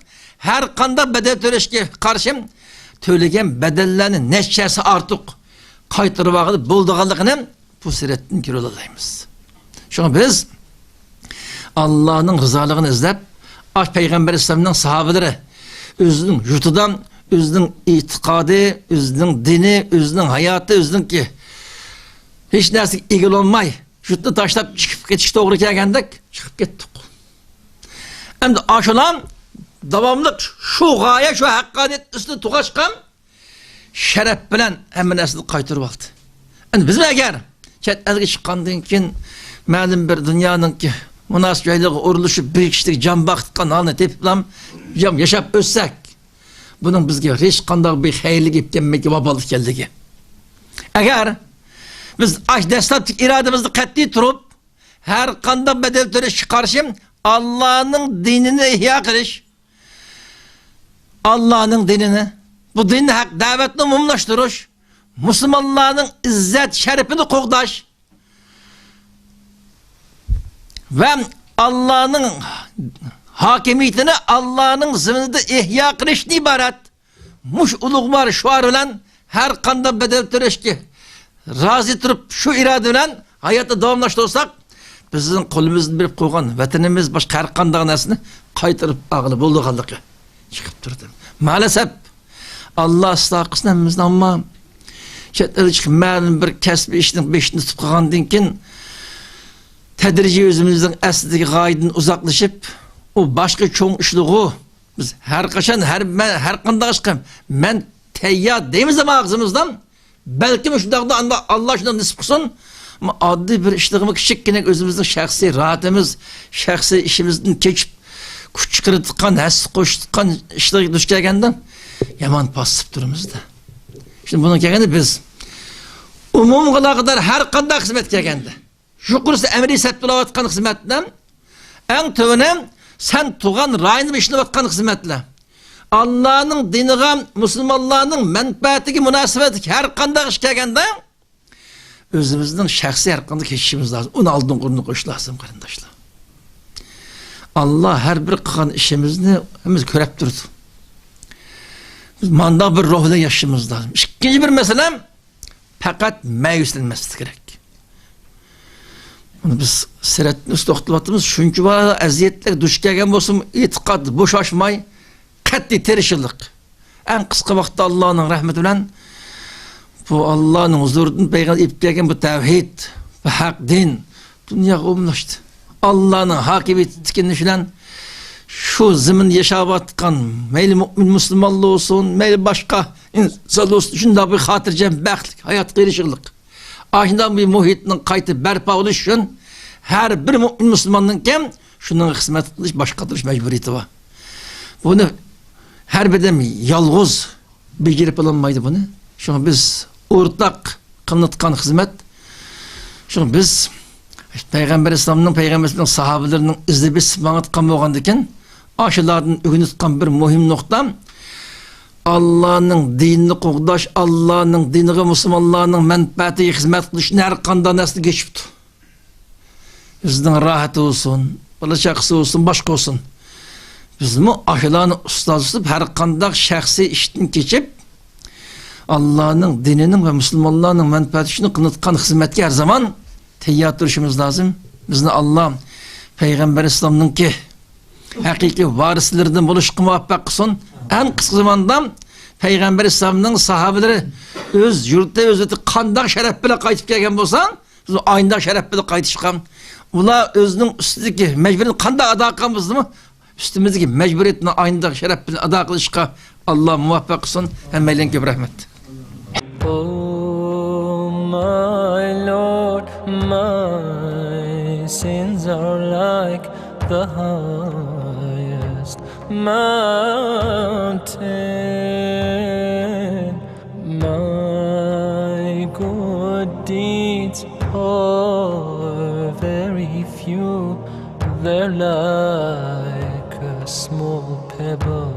ھەر قانداق بەدەل تۆلەشكە قارشى تۆلىگەن بەدەللەرنى نەچچە ھەسسە ئارتۇق قايتۇرۇۋالغىلى بولىدىغانلىقىنى بۇ سۈرەتتىن كۆرۈۋالالايمىز. شۇڭا بىز ئاللانىڭ رىزالىقىنى ئىزدەپ، ئاش پەيغەمبەر ئەلەيھىسسالامنىڭ ساھابىلىرى ئۆزىنىڭ يۇرتىدا ئۆزىنىڭ ئېتىقادى، ئۆزىنىڭ دىنى، ئۆزىنىڭ ھاياتى، ئۆزىنىڭكى ھېچ نەرسىگە ئىگە بولماي، يۇرتنى تاشلاپ چىقىپ كېتىش توغرا كەلگەندەك چىقىپ كەتتۇق. ئەمدى ئاشۇلار داۋاملىق شۇ غايە، شۇ ھەققانىيەت ئۈستىدە تۇغاشقان شەرەپ بىلەن ھەممە نەرسىنى قايتۇرۇۋالدى. ئەمدى بىزمۇ ئەگەر چەت ئەلگە چىققاندىن كېيىن مەلۇم بىر دۇنيانىڭكى مۇناسىپ جايلىرىغا ئورۇنلىشىپ، بىر كىشىلىك جان باقىدىغان ھالنى تېپىپلا ياشاپ ئۆتسەك، بۇنىڭ بىزگە ھېچقانداق بىر خەيرلىك ئېلىپ كەلمەيدىغان ۋابال ئىكەنلىكى. ئەگەر بىز ئاش دەسلەپتىكى ئىرادىمىزدە قەتئىي تۇرۇپ، ھەر قانداق بەدەل تۆلەشكە قارشى ئاللانىڭ دىنىنى ئىھيا قىلىش، ئاللانىڭ دىنىنى، بۇ دىننى ھەق دەۋەتنى ئومۇملاشتۇرۇش، مۇسۇلمانلارنىڭ ئىززەت شەرىپىنى قوغداش ۋە ئاللانىڭ ھاكىمىيىتىنى ئاللانىڭ زېمىنىدا ئىھيا قىلىشتىن ئىبارەت مۇشۇ ئۇلۇغۋار شوئار بىلەن ھەر قانداق بەدەل تۆلەشكە رازى تۇرۇپ، شۇ ئىرادە بىلەن ھاياتنى داۋاملاشتۇرساق، بىزنىڭ قولىمىزدىن بېرىپ قويغان ۋەتىنىمىز، باشقا ھەر قانداق نەرسىنى قايتۇرۇپ ئالغىلى بولىدىغانلىقى چىقىپ تۇرىدۇ. مائەلەسەپ، ئاللا ئىسلاھ قىلسۇن ھەممىمىزنى، ئەمما چەت ئەلگە چىقىپ مەلۇم بىر كەسپىي ئىشنىڭ بېشىنى تۇتۇپ قالغاندىن كېيىن، تەدرىجىي ئۆزىمىزنىڭ ئەسلىدىكى غايىدىن ئۇزاقلىشىپ، ئۇ باشقا چوڭ ئىشلىغۇ، بىز ھەر قاچان، ھەر، مەن، ھەر قانداق ئىشقا مەن تەييار دەيمىز ئەمما ئاغزىمىزدىن، بەلكىم شۇنداقتا ئاندا ئاللا شۇنداق نېسىپ قىلسۇن، ئاددىي بىر ئىشلىقمۇ كىچىككىنە ئۆزىمىزنىڭ شەخسىي راھىتىمىز، شەخسىي ئىشىمىزدىن كېچىپ، كۈچ چىقىرىدىغان، ھەسسە قوشىدىغان ئىشلارغا دۇچ كەلگەندە يامان پاسسىپ تۇرىمىز-دە. شۇڭا بۇنىڭ كەلگەندە بىز ئومۇمغا ئالاقىدار ھەر قانداق خىزمەت كەلگەندە، يۇقىرىسى ئەمەلىي سەپتە بولۇۋاتقان خىزمەتلەر، ئەڭ تۆۋىنى سەن تۇغان رايوندا ئىشلەۋاتقان خىزمەتلەر. ئاللانىڭ دىنىغا، مۇسۇلمانلارنىڭ مەنپەئەتىگە مۇناسىۋەتلىك ھەر قانداق ئىش كەلگەندە، ئۆزىمىزنىڭ شەخسىي ھەر قانداق كېچىشىمىز لازىم. ئۇنى ئالدىنقى ئورۇندا قويۇش لازىم، قېرىنداشلار. ئاللا ھەر بىر قىلغان ئىشىمىزنى ھەممىسى كۆرۈپ تۇرىدۇ. بىز مانداق بىر روھ بىلەن ياشىشىمىز لازىم. ئىككىنچى بىر مەسىلە، پەقەت مەيۈسلەنمەسلىك كېرەك. بۇنى بىز سىرەتتىن ئۈستە توختىلىۋاتىمىز. شۇنچە بار ئەزىيەتلەرگە دۇچ كەلگەن بولسىمۇ، ئېتىقاد بوشاشماي، قەتئىي تىرىشچىلىق. ئەڭ قىسقا ۋاقىتتا ئاللانىڭ رەھمىتى بىلەن بۇ ئاللانىڭ ھۇزۇرىدىن پەيغەمبەر ئېلىپ كەلگەن بۇ تەۋھىد، بۇ ھەق دىن دۇنياغا ئومۇملاشتى. ئاللانىڭ ھاكىمىيىتى تىكلىنىشى بىلەن شۇ زېمىندا ياشاۋاتقان مەيلى مۆمىن مۇسۇلمانلار بولسۇن، مەيلى باشقا ئىنسانلار بولسۇن، شۇنداق بىر خاتىرجەم، بەختلىك ھاياتقا ئېرىشىشلىق. ئاشۇنداق بىر مۇھىتنىڭ قايتا بەرپا بولۇشى ئۈچۈن ھەر بىر مۆمىن مۇسۇلماننىڭكى شۇنىڭغا خىزمەت قىلىش، باش قاتۇرۇش مەجبۇرىيىتى بار. بۇنى ھەر بىردەم يالغۇز بېجىرىپ بولالمايدۇ بۇنى. شۇڭا بىز ئورتاق قىلىنىۋاتقان خىزمەت. شۇڭا بىز پەيغەمبەر ئەلەيھىسسالامنىڭ، پەيغەمبەر ئەلەيھىسسالامنىڭ ساھابىلىرىنىڭ ئىزىنى بېسىپ ماڭىۋاتقان بولغاندىكىن، ئاشۇلاردىن ئۆگىنىۋاتقان بىر مۇھىم نۇقتا، ئاللانىڭ دىنىنى قوغداش، ئاللانىڭ دىنىغا، مۇسۇلمانلارنىڭ مەنپەئەتىگە خىزمەت قىلىشتىن ھەر قانداق نەرسىدىن كېچىپتۇ. ئۆزىنىڭ راھىتى بولسۇن، بالا چاقىسى بولسۇن، باشقا بولسۇن. بىزمۇ ئاشۇلارنى ئۇستاز تۇتۇپ، ھەر قانداق شەخسىي ئىشتىن كېچىپ، ئاللانىڭ دىنىنىڭ ۋە مۇسۇلمانلارنىڭ مەنپەئەتى ئۈچۈن قىلىنىۋاتقان خىزمەتكە ھەر زامان تەييار تۇرۇشىمىز لازىم. بىزنى ئاللا پەيغەمبەر ئەلەيھىسسالامنىڭكى ھەقىقىي ۋارىسلىرىدىن بولۇشقا مۇۋەپپەق قىلسۇن. ئەڭ قىسقا زاماندا پەيغەمبەر ئەلەيھىسسالامنىڭ ساھابىلىرى ئۆز يۇرتى، ئۆز ۋەتىنى قانداق شەرەپ بىلەن قايتىپ كەلگەن بولسا، بىز ئاينداق شەرەپ بىلەن قايتىشقا، ئۇلار ئۆزىنىڭ ئۈستىدىكى مەجبۇرىيىتىنى قانداق ئادا قىلغان بولسىمۇ، ئۈستىمىزدىكى مەجبۇرىيەتنى ئاينداق شەرەپ بىلەن ئادا قىلىشقا ئاللا مۇۋەپپەق قىلسۇن. ھەممەيلەنگە كۆپ رەھمەت. Oh my Lord, my sins are like the highest mountain. My good deeds are very few, they're like a small pebble.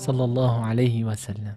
صلى الله عليه وسلم.